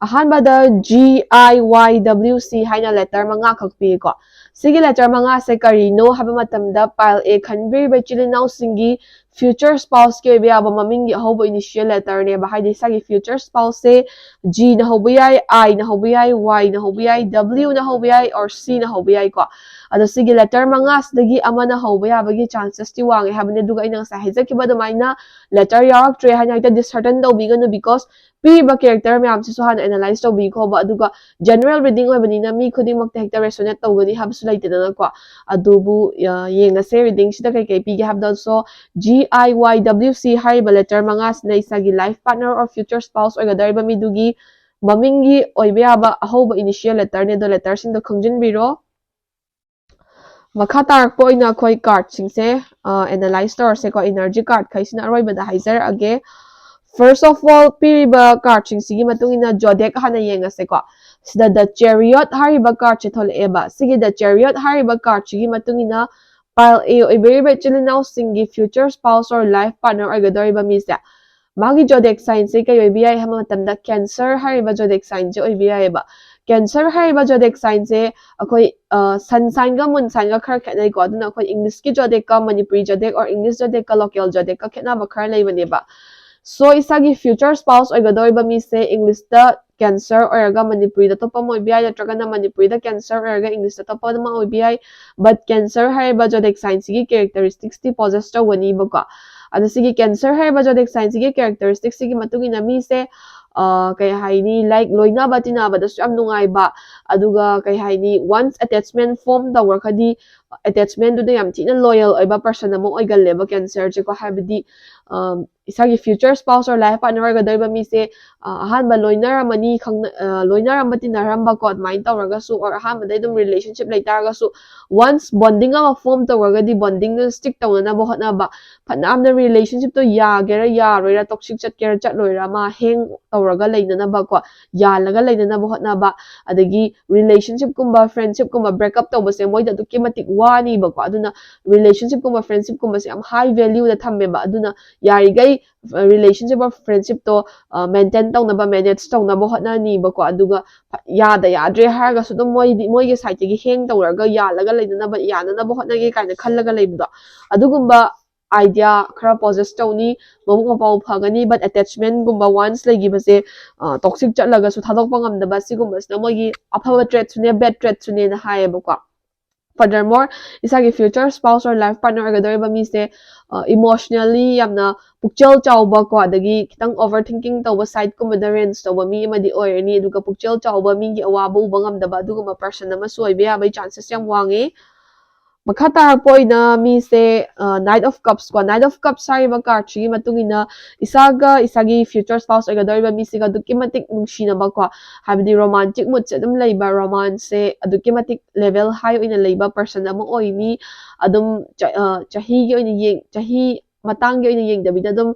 ꯑꯍꯥꯟꯕꯗ G I Y W C ꯍꯥꯏꯅ letter ꯃꯉꯥꯈꯛ ꯄꯤꯀꯣ. ꯁꯤꯒꯤ letter ꯃꯉꯥꯁꯦ ꯀꯔꯤꯅꯣ ꯍꯥꯏꯕ ꯃꯇꯝꯗ pile A ꯈꯟꯕꯤꯔꯤꯕ ꯏꯆꯤꯜ ꯏꯅꯥꯎꯁꯤꯡꯒꯤ future spouseꯀꯤ ꯑꯣꯏꯕ ꯌꯥꯕ ꯃꯃꯤꯡꯒꯤ ꯑꯍꯧꯕ initial letterꯅꯦꯕ, ꯍꯥꯏꯗꯤ ꯏꯁꯥꯒꯤ future spouseꯁꯦ G ꯅ ꯍꯧꯕ ꯌꯥꯏ, I ꯅ ꯍꯧꯕ ꯌꯥꯏ, Y ꯅ ꯍꯧꯕ ꯌꯥꯏ, W ꯅ ꯍꯧꯕ ꯌꯥꯏ, or C ꯅ ꯍꯧꯕ ꯌꯥꯏꯀꯣ. ꯑꯗꯣ ꯁꯤꯒꯤ letter ꯃꯉꯥꯁꯤꯗꯒꯤ ꯑꯃꯅ ꯍꯧꯕ ꯌꯥꯕꯒꯤ chancesꯇꯤ ꯋꯥꯡꯉꯦ ꯍꯥꯏꯕꯅꯤ꯫ ꯑꯗꯨꯒ ꯑꯩꯅ ꯉꯁꯥꯏ ꯍꯥꯏꯖꯈꯤꯕ ꯑꯗꯨꯃꯥꯏꯅ letter ꯌꯥꯎꯔꯛꯇ꯭ꯔꯦ ꯍꯥꯏꯅ ꯍꯦꯛꯇ dishearten ꯇꯧꯕꯤꯒꯅꯨ, because ꯄꯤꯔꯤꯕ character ꯃꯌꯥꯝꯁꯤꯁꯨ ꯍꯥꯟꯅ analyse ꯇꯧꯕꯤꯈꯣꯕ꯫ ꯑꯗꯨꯒ general reading ꯑꯣꯏꯕꯅꯤꯅ ꯃꯤ ꯈꯨꯗꯤꯡꯃꯛꯇ ꯍꯦꯛꯇ resonate ꯇꯧꯒꯅꯤ ꯍꯥꯏꯕꯁꯨ ꯂꯩꯇꯦꯗꯅꯀꯣ꯫ ꯑꯗꯨꯕꯨ, ꯑ, ꯌꯦꯡꯉꯁꯦ readingꯁꯤꯗ ꯀꯩꯀꯩ ꯄꯤꯒꯦ ꯍꯥꯏꯕꯗꯣ꯫ So, G I Y W C ꯍꯥꯏꯔꯤꯕ letter ꯃꯉꯥꯁꯤꯅ ꯏꯁꯥꯒꯤ life partner or future spouse ꯑꯣꯏꯒꯗꯧꯔꯤꯕ ꯃꯤꯗꯨꯒꯤ ꯃꯃꯤꯡꯒꯤ ꯑꯣꯏꯕ ꯌꯥꯕ ꯑꯍꯧꯕ initial letterꯅꯦ꯫ ꯑꯗꯣ letterꯁꯤꯡꯗꯣ ꯈꯪꯖꯤꯟꯕꯤꯔꯣ꯫ ꯃꯈꯥ ꯇꯥꯔꯛꯄ ꯑꯣꯏꯅ ꯑꯩꯈꯣꯏ cardꯁꯤꯡꯁꯦ, ꯑ, analyse ꯇꯧꯔꯁꯦꯀꯣ꯫ Energy cardꯈꯩꯁꯤꯅ ꯑꯔꯣꯏꯕꯗ ꯍꯥꯏꯖꯔꯛꯑꯒꯦ꯫ First of all, ꯄꯤꯔꯤꯕ cardꯁꯤꯡꯁꯤꯒꯤ ꯃꯇꯨꯡ ꯏꯟꯅ zodiac ꯍꯥꯟꯅ ꯌꯦꯡꯉꯁꯦꯀꯣ꯫ ꯁꯤꯗ The Chariot ꯍꯥꯏꯔꯤꯕ cardꯁꯦ ꯊꯣꯛꯂꯛꯑꯦꯕ꯫ ꯁꯤꯒꯤ The Chariot ꯍꯥꯏꯔꯤꯕ cardꯁꯤꯒꯤ ꯃꯇꯨꯡ ꯏꯟꯅ Pile A ꯑꯣꯏꯕꯤꯔꯤꯕ ꯏꯆꯤꯜ ꯏꯅꯥꯎꯁꯤꯡꯒꯤ future spouse or life partner ꯑꯣꯏꯒꯗꯧꯔꯤꯕ ꯃꯤꯁꯦ, ꯃꯥꯒꯤ zodiac signꯁꯦ ꯀꯩ ꯑꯣꯏꯕ ꯌꯥꯏ ꯍꯥꯏꯕ ꯃꯇꯝꯗ, Cancer ꯍꯥꯏꯔꯤꯕ zodiac signꯁꯦ ꯑꯣꯏꯕ ꯌꯥꯏꯑꯕ꯫ Cancer ꯍꯥꯏꯔꯤꯕ zodiac signꯁꯦ ꯑꯩꯈꯣꯏ sun signꯒ moon signꯒ ꯈꯔ ꯈꯦꯠꯅꯩꯀꯣ꯫ ꯑꯗꯨꯅ ꯑꯩꯈꯣꯏ Englishꯀꯤ zodiacꯀ Manipuri zodiac or English zodiacꯀ local zodiacꯀ ꯈꯦꯠꯅꯕ ꯈꯔ ꯂꯩꯕꯅꯦꯕ꯫ So ꯏꯁꯥꯒꯤ future spouse ꯑꯣꯏꯒꯗꯧꯔꯤꯕ ꯃꯤꯁꯦ Englishꯇ Cancer ꯑꯣꯏꯔꯒ Manipuriꯗ ꯑꯇꯣꯞꯄ ꯑꯃ ꯑꯣꯏꯕ ꯌꯥꯏ, ꯅꯠꯇ꯭ꯔꯒꯅ Manipuriꯗ Cancer ꯑꯣꯏꯔꯒ Englishꯇ ꯑꯇꯣꯞꯄ ꯑꯃ ꯑꯣꯏꯕ ꯌꯥꯏ꯫ But Cancer ꯍꯥꯏꯔꯤꯕ zodiac signꯁꯤꯒꯤ characteristicsꯇꯤ possess ꯇꯧꯒꯅꯤꯕꯀꯣ꯫ ꯑꯗꯣ ꯁꯤꯒꯤ Cancer ꯍꯥꯏꯔꯤꯕ zodiac signꯁꯤꯒꯤ characteristicsꯁꯤꯒꯤ ꯃꯇꯨꯡ ꯏꯟꯅ ꯃꯤꯁꯦ ꯀꯩ ꯍꯥꯏꯅꯤ, like ꯂꯣꯏꯅꯕ ꯇꯤꯟꯅꯕꯗꯁꯨ ꯌꯥꯝ ꯅꯨꯡꯉꯥꯏꯕ, ꯑꯗꯨꯒ ꯀꯩ ꯍꯥꯏꯅꯤ, once attachment form ꯇꯧꯈ꯭ꯔꯒꯗꯤ attachmentꯗꯨꯗ ꯌꯥꯝ ꯊꯤꯅ loyal ꯑꯣꯏꯕ person ꯑꯃ ꯑꯣꯏꯒꯜꯂꯦꯕ Cancerꯁꯦꯀꯣ꯫ ꯍꯥꯏꯕꯗꯤ ꯏꯁꯥꯒꯤ future spouse or life partner ꯑꯣꯏꯒꯗꯧꯔꯤꯕ ꯃꯤꯁꯦ ꯑꯍꯥꯟꯕ ꯂꯣꯏꯅꯔꯝꯃꯅꯤ, ꯈꯪꯅ ꯂꯣꯏꯅꯔꯝꯕ ꯇꯤꯟꯅꯔꯝꯕꯀꯣ, ꯑꯗꯨꯃꯥꯏꯅ ꯇꯧꯔꯒꯁꯨ or ꯑꯍꯥꯟꯕꯗ ꯑꯗꯨꯝ relationship ꯂꯩꯇꯥꯔꯒꯁꯨ, once bonding ꯑꯃ form ꯇꯧꯔꯒꯗꯤ bondingꯗꯨ stick ꯇꯧꯅꯅꯕ ꯍꯣꯠꯅꯕ, ꯐꯅꯌꯥꯝꯅ relationshipꯇꯣ ꯌꯥꯒꯦꯔꯥ ꯌꯥꯔꯣꯏꯔꯥ, toxic ꯆꯠꯀꯦꯔꯥ ꯆꯠꯂꯣꯏꯔꯥ, ꯑꯃ hang ꯇꯧꯔꯒ ꯂꯩꯅꯅꯕꯀꯣ, ꯌꯥꯜꯂꯒ ꯂꯩꯅꯅꯕ ꯍꯣꯠꯅꯕ, ꯑꯗꯒꯤ relationshipꯀꯨꯝꯕ friendshipꯀꯨꯝꯕ breakup ꯇꯧꯕꯁꯦ ꯃꯣꯏꯗ ꯑꯗꯨꯛꯀꯤ ꯃꯇꯤꯛ ꯋꯥꯅꯤꯕꯀꯣ꯫ ꯑꯗꯨꯅ relationshipꯀꯨꯝꯕ friendshipꯀꯨꯝꯕꯁꯦ ꯌꯥꯝ high valueꯗ ꯊꯝꯃꯦꯕ꯫ ꯑꯗꯨꯅ ꯌꯥꯔꯤꯈꯩ relationship or friendshipꯇꯣ maintain ꯇꯧꯅꯕ, manage ꯇꯧꯅꯕ ꯍꯣꯠꯅꯅꯤꯕꯀꯣ꯫ ꯑꯗꯨꯒ ꯌꯥꯗ ꯌꯥꯗ꯭ꯔꯦ ꯍꯥꯏꯔꯒꯁꯨ ꯑꯗꯨꯝ ꯃꯣꯏꯗꯤ ꯃꯣꯏꯒꯤ sideꯇꯒꯤ hang ꯇꯧꯔꯒ ꯌꯥꯜꯂꯒ ꯂꯩꯅꯅꯕ, ꯌꯥꯅꯅꯕ ꯍꯣꯠꯅꯒꯦ ꯀꯥꯏꯅ ꯈꯜꯂꯒ ꯂꯩꯕꯗꯣ, ꯑꯗꯨꯒꯨꯝꯕ idea ꯈꯔ possess ꯇꯧꯅꯤ꯫ ꯃꯕꯨꯛ ꯃꯄꯥꯎ ꯐꯒꯅꯤ, but attachmentꯒꯨꯝꯕ once ꯂꯩꯈꯤꯕꯁꯦ toxic ꯆꯠꯂꯒꯁꯨ ꯊꯥꯗꯣꯛꯄ ꯉꯝꯗꯕ, ꯁꯤꯒꯨꯝꯕꯁꯤꯅ ꯃꯣꯏꯒꯤ ꯑꯐꯕ traitꯁꯨꯅꯦ, bad traitꯁꯨꯅꯦꯅ ꯍꯥꯏꯌꯦꯕꯀꯣ꯫ Furthermore, ꯏꯁꯥꯒꯤ future spouse or life partner ꯑꯣꯏꯒꯗꯧꯔꯤꯕ ꯃꯤꯁꯦ emotionally ꯌꯥꯝꯅ ꯄꯨꯛꯆꯦꯜ ꯆꯥꯎꯕ ꯀꯣ, ꯑꯗꯒꯤ ꯈꯤꯇꯪ overthinking ꯇꯧꯕ sideꯀꯨꯝꯕꯗ range ꯇꯧꯕ ꯃꯤ ꯑꯃꯗꯤ ꯑꯣꯏꯔꯅꯤ꯫ ꯑꯗꯨꯒ ꯄꯨꯛꯆꯦꯜ ꯆꯥꯎꯕ, ꯃꯤꯒꯤ ꯑꯋꯥꯕ ꯎꯕ ꯉꯝꯗꯕ ꯑꯗꯨꯒꯨꯝꯕ person ꯑꯃꯁꯨ ꯑꯣꯏꯕ ꯌꯥꯕꯒꯤ chances ꯌꯥꯝ ꯋꯥꯡꯉꯤ꯫ ꯃꯈꯥ ꯇꯥꯔꯛꯄ ꯑꯣꯏꯅ ꯃꯤꯁꯦ Knight of Cupsꯀꯣ, Knight of Cups ꯍꯥꯏꯔꯤꯕ cardꯁꯤꯒꯤ ꯃꯇꯨꯡ ꯏꯟꯅ ꯏꯁꯥꯒ ꯏꯁꯥꯒꯤ future spouse ꯑꯣꯏꯒꯗꯧꯔꯤꯕ ꯃꯤꯁꯤꯒ ꯑꯗꯨꯛꯀꯤ ꯃꯇꯤꯛ ꯅꯨꯡꯁꯤꯅꯕꯀꯣ, ꯍꯥꯏꯕꯗꯤ romantic moodꯁꯦ ꯑꯗꯨꯝ ꯂꯩꯕ, romanceꯁꯦ ꯑꯗꯨꯛꯀꯤ ꯃꯇꯤꯛ level high ꯑꯣꯏꯅ ꯂꯩꯕ person ꯑꯃ ꯑꯣꯏꯅꯤ꯫ ꯑꯗꯨꯝ ꯆꯍꯤꯒꯤ ꯑꯣꯏꯅ ꯌꯦꯡ ꯆꯍꯤ ꯃꯇꯥꯡꯒꯤ ꯑꯣꯏꯅ ꯌꯦꯡꯗꯕꯤꯗ ꯑꯗꯨꯝ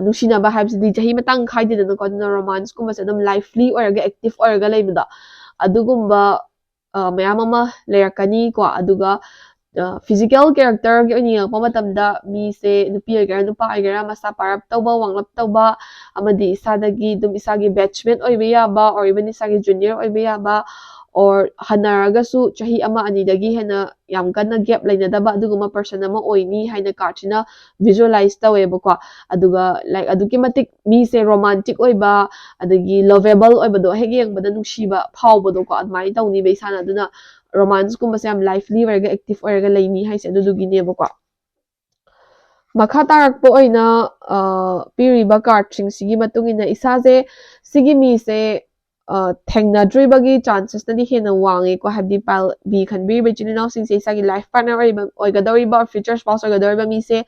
ꯅꯨꯡꯁꯤꯅꯕ ꯍꯥꯏꯕꯁꯤꯗꯤ ꯆꯍꯤ ꯃꯇꯥꯡ ꯈꯥꯏꯗꯦꯗꯅꯀꯣ꯫ ꯑꯗꯨꯅ romanceꯀꯨꯝꯕꯁꯦ ꯑꯗꯨꯝ lively ꯑꯣꯏꯔꯒ, active ꯑꯣꯏꯔꯒ ꯂꯩꯕꯗꯣ, ꯑꯗꯨꯒꯨꯝꯕ ꯃꯌꯥꯝ ꯑꯃ ꯂꯩꯔꯛꯀꯅꯤꯀꯣ꯫ ꯑꯗꯨꯒ ꯐꯤꯖꯤꯀꯦꯜ ꯀꯦꯔꯦꯛꯇꯔꯒꯤ ꯑꯣꯏꯅ ꯌꯦꯡꯉꯛꯄ ꯃꯇꯝꯗ ꯃꯤꯁꯦ ꯅꯨꯄꯤ ꯑꯣꯏꯒꯦꯔꯥ ꯅꯨꯄꯥ ꯑꯣꯏꯒꯦꯔꯥ ꯃꯁꯥ ꯄꯥꯔꯞ ꯇꯧꯕ, ꯋꯥꯡꯂꯞ ꯇꯧꯕ, ꯑꯃꯗꯤ ꯏꯁꯥꯗꯒꯤ ꯑꯗꯨꯝ ꯏꯁꯥꯒꯤ batchmate ꯑꯣꯏꯕ ꯌꯥꯕ, or even ꯏꯁꯥꯒꯤ junior ꯑꯣꯏꯕ ꯌꯥꯕ, or ꯍꯟꯅꯔꯒꯁꯨ ꯆꯍꯤ ꯑꯃ ꯑꯅꯤꯗꯒꯤ ꯍꯦꯟꯅ ꯌꯥꯝ ꯀꯟꯅ gap ꯂꯩꯅꯗꯕ ꯑꯗꯨꯒꯨꯝꯕ person ꯑꯃ ꯑꯣꯏꯅꯤ ꯍꯥꯏꯅ cardꯁꯤꯅ visualize ꯇꯧꯋꯦꯕꯀꯣ꯫ ꯑꯗꯨꯒ like ꯑꯗꯨꯛꯀꯤ ꯃꯇꯤꯛ ꯃꯤꯁꯦ romantic ꯑꯣꯏꯕ, ꯑꯗꯒꯤ lovable ꯑꯣꯏꯕꯗꯣ, ꯍꯦꯛ ꯌꯦꯡꯕꯗ ꯅꯨꯡꯁꯤꯕ ꯐꯥꯎꯕꯗꯣꯀꯣ, ꯑꯗꯨꯃꯥꯏꯅ ꯇꯧꯅꯤꯕ ꯏꯁꯥꯅ꯫ ꯑꯗꯨꯅ romanceꯀꯨꯝꯕꯁꯦ ꯌꯥꯝ lively ꯑꯣꯏꯔꯒ active ꯑꯣꯏꯔꯒ ꯂꯩꯅꯤ ꯍꯥꯏꯁꯦ ꯑꯗꯨꯗꯨꯒꯤꯅꯦꯕꯀꯣ꯫ ꯃꯈꯥ ꯇꯥꯔꯛꯄ ꯑꯣꯏꯅ, ꯑ, ꯄꯤꯔꯤꯕ cardꯁꯤꯡꯁꯤꯒꯤ ꯃꯇꯨꯡ ꯏꯟꯅ ꯏꯁꯥꯁꯦ, ꯁꯤꯒꯤ ꯃꯤꯁꯦ, ꯑ, ꯊꯦꯡꯅꯗ꯭ꯔꯤꯕꯒꯤ chancesꯅꯗꯤ ꯍꯦꯟꯅ ꯋꯥꯡꯉꯦꯀꯣ꯫ ꯍꯥꯏꯕꯗꯤ pile B ꯈꯟꯕꯤꯔꯤꯕ ꯏꯆꯤꯟ ꯏꯅꯥꯎꯁꯤꯡꯁꯦ ꯏꯁꯥꯒꯤ life partner ꯑꯣꯏꯕ, ꯑꯣꯏꯒꯗꯧꯔꯤꯕ, future spouse ꯑꯣꯏꯒꯗꯧꯔꯤꯕ ꯃꯤꯁꯦ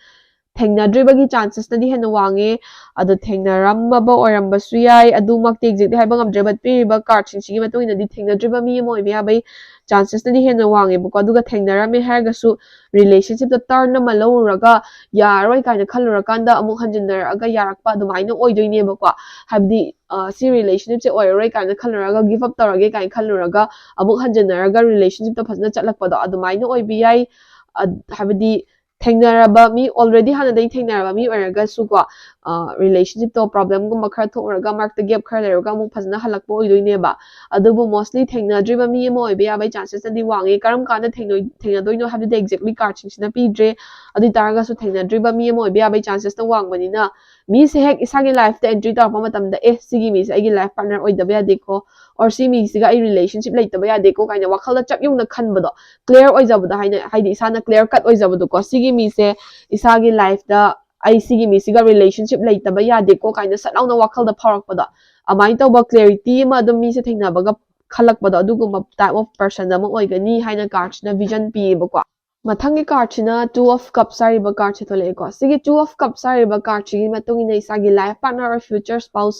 ꯊꯦꯡꯅꯗ꯭ꯔꯤꯕꯒꯤ chancesꯅꯗꯤ ꯍꯦꯟꯅ ꯋꯥꯡꯉꯦ꯫ ꯑꯗꯣ ꯊꯦꯡꯅꯔꯝꯃꯕ ꯑꯣꯏꯔꯝꯕꯁꯨ ꯌꯥꯏ, ꯑꯗꯨꯃꯛꯇꯤ exactly ꯍꯥꯏꯕ ꯉꯝꯗ꯭ꯔꯦ, but ꯄꯤꯔꯤꯕ cardꯁꯤꯡꯁꯤꯒꯤ ꯃꯇꯨꯡ ꯏꯟꯅꯗꯤ ꯊꯦꯡꯅꯗ꯭ꯔꯤꯕ ꯃꯤ ꯑꯃ ꯑꯣꯏꯕ ꯌꯥꯕꯒꯤ chancesꯅꯗꯤ ꯍꯦꯟꯅ ꯋꯥꯡꯉꯦꯕꯀꯣ꯫ ꯑꯗꯨꯒ ꯊꯦꯡꯅꯔꯝꯃꯦ ꯍꯥꯏꯔꯒꯁꯨ relationshipꯇ turn ꯑꯃ ꯂꯧꯔꯨꯔꯒ ꯌꯥꯔꯔꯣꯏ ꯀꯥꯏꯅ ꯈꯜꯂꯨꯔꯀꯥꯟꯗ ꯑꯃꯨꯛ ꯍꯟꯖꯤꯟꯅꯔꯛꯑꯒ ꯌꯥꯔꯛꯄ ꯑꯗꯨꯃꯥꯏꯅ ꯑꯣꯏꯗꯣꯏꯅꯦꯕꯀꯣ꯫ ꯍꯥꯏꯕꯗꯤ, ꯑ, ꯁꯤ relationshipꯁꯦ ꯑꯣꯏꯔꯔꯣꯏ ꯀꯥꯏꯅ ꯈꯜꯂꯨꯔꯒ, give up ꯇꯧꯔꯒꯦ ꯀꯥꯏꯅ ꯈꯜꯂꯨꯔꯒ ꯑꯃꯨꯛ ꯍꯟꯖꯤꯟꯅꯔꯒ relationshipꯇ ꯐꯖꯅ ꯆꯠꯂꯛꯄꯗꯣ ꯑꯗꯨꯃꯥꯏꯅ ꯑꯣꯏꯕ ꯌꯥꯏ꯫ ꯑ, ꯍꯥꯏꯕꯗꯤ ꯊꯦꯡꯅꯔꯕ ꯃꯤ, already ꯍꯥꯟꯅꯗꯒꯤ ꯊꯦꯡꯅꯔꯕ ꯃꯤ ꯑꯣꯏꯔꯒꯁꯨꯀꯣ, ꯑ, relationshipꯇꯣ problemꯒꯨꯝꯕ ꯈꯔ ꯊꯣꯛꯎꯔꯒ ꯃꯔꯛꯇ gap ꯈꯔ ꯂꯩꯔꯒ ꯑꯃꯨꯛ ꯐꯖꯅ ꯍꯜꯂꯛꯄ ꯑꯣꯏꯗꯣꯏꯅꯦꯕ꯫ ꯑꯗꯨꯕꯨ mostly ꯊꯦꯡꯅꯗ꯭ꯔꯤꯕ ꯃꯤ ꯑꯃ ꯑꯣꯏꯕ ꯌꯥꯕꯒꯤ chancesꯅꯗꯤ ꯋꯥꯡꯉꯦ꯫ ꯀꯔꯝ ꯀꯥꯟꯗ ꯊꯦꯡꯅꯣꯏ-, ꯊꯦꯡꯅꯗꯣꯏꯅꯣ ꯍꯥꯏꯕꯗꯨꯗꯤ exactly cardꯁꯤꯡꯁꯤꯅ ꯄꯤꯗ꯭ꯔꯦ꯫ ꯑꯗꯨ ꯑꯣꯏ ꯇꯥꯔꯒꯁꯨ ꯊꯦꯡꯅꯗ꯭ꯔꯤꯕ ꯃꯤ ꯑꯃ ꯑꯣꯏꯕ ꯌꯥꯕꯒꯤ chancesꯅ ꯋꯥꯡꯕꯅꯤꯅ ꯃꯤꯁꯦ ꯍꯦꯛ ꯏꯁꯥꯒꯤ lifeꯇ entry ꯇꯧꯔꯛꯄ ꯃꯇꯝꯗ, "ꯑꯦ, ꯁꯤꯒꯤ ꯃꯤꯁꯦ ꯑꯩꯒꯤ life partner ꯑꯣꯏꯗꯕ ꯌꯥꯗꯦꯀꯣ", or "ꯁꯤ ꯃꯤꯁꯤꯒ ꯑꯩ relationship ꯂꯩꯇꯕ ꯌꯥꯗꯦꯀꯣ" ꯀꯥꯏꯅ ꯋꯥꯈꯜꯗ ꯆꯞ ꯌꯨꯡꯅ ꯈꯟꯕꯗꯣ, clear ꯑꯣꯏꯖꯕꯗꯣ, ꯍꯥꯏꯅ, ꯍꯥꯏꯗꯤ ꯏꯁꯥꯅ clear cut ꯑꯣꯏꯖꯕꯗꯣꯀꯣ, "ꯁꯤꯒꯤ ꯃꯤꯁꯦ ꯏꯁꯥꯒꯤ lifeꯇ ꯑꯩ ꯁꯤꯒꯤ ꯃꯤꯁꯤꯒ relationship ꯂꯩꯇꯕ ꯌꯥꯗꯦꯀꯣ" ꯀꯥꯏꯅ ꯁꯠ ꯂꯥꯎꯅ ꯋꯥꯈꯜꯗ ꯐꯥꯎꯔꯛꯄꯗꯣ, ꯑꯗꯨꯃꯥꯏꯅ ꯇꯧꯕ clarity ꯑꯃ ꯑꯗꯨꯝ ꯃꯤꯁꯦ ꯊꯦꯡꯅꯕꯒ ꯈꯜꯂꯛꯄꯗꯣ, ꯑꯗꯨꯒꯨꯝꯕ type of person ꯑꯃ ꯑꯣꯏꯒꯅꯤ ꯍꯥꯏꯅ cardꯁꯤꯅ vision ꯄꯤꯌꯦꯕꯀꯣ꯫ ꯃꯊꯪꯒꯤ cardꯁꯤꯅ Two of Cups ꯍꯥꯏꯔꯤꯕ cardꯁꯦ ꯊꯣꯛꯂꯛꯑꯦꯀꯣ꯫ ꯁꯤꯒꯤ Two of Cups ꯍꯥꯏꯔꯤꯕ cardꯁꯤꯒꯤ ꯃꯇꯨꯡ ꯏꯟꯅ ꯏꯁꯥꯒꯤ life partner or future spouse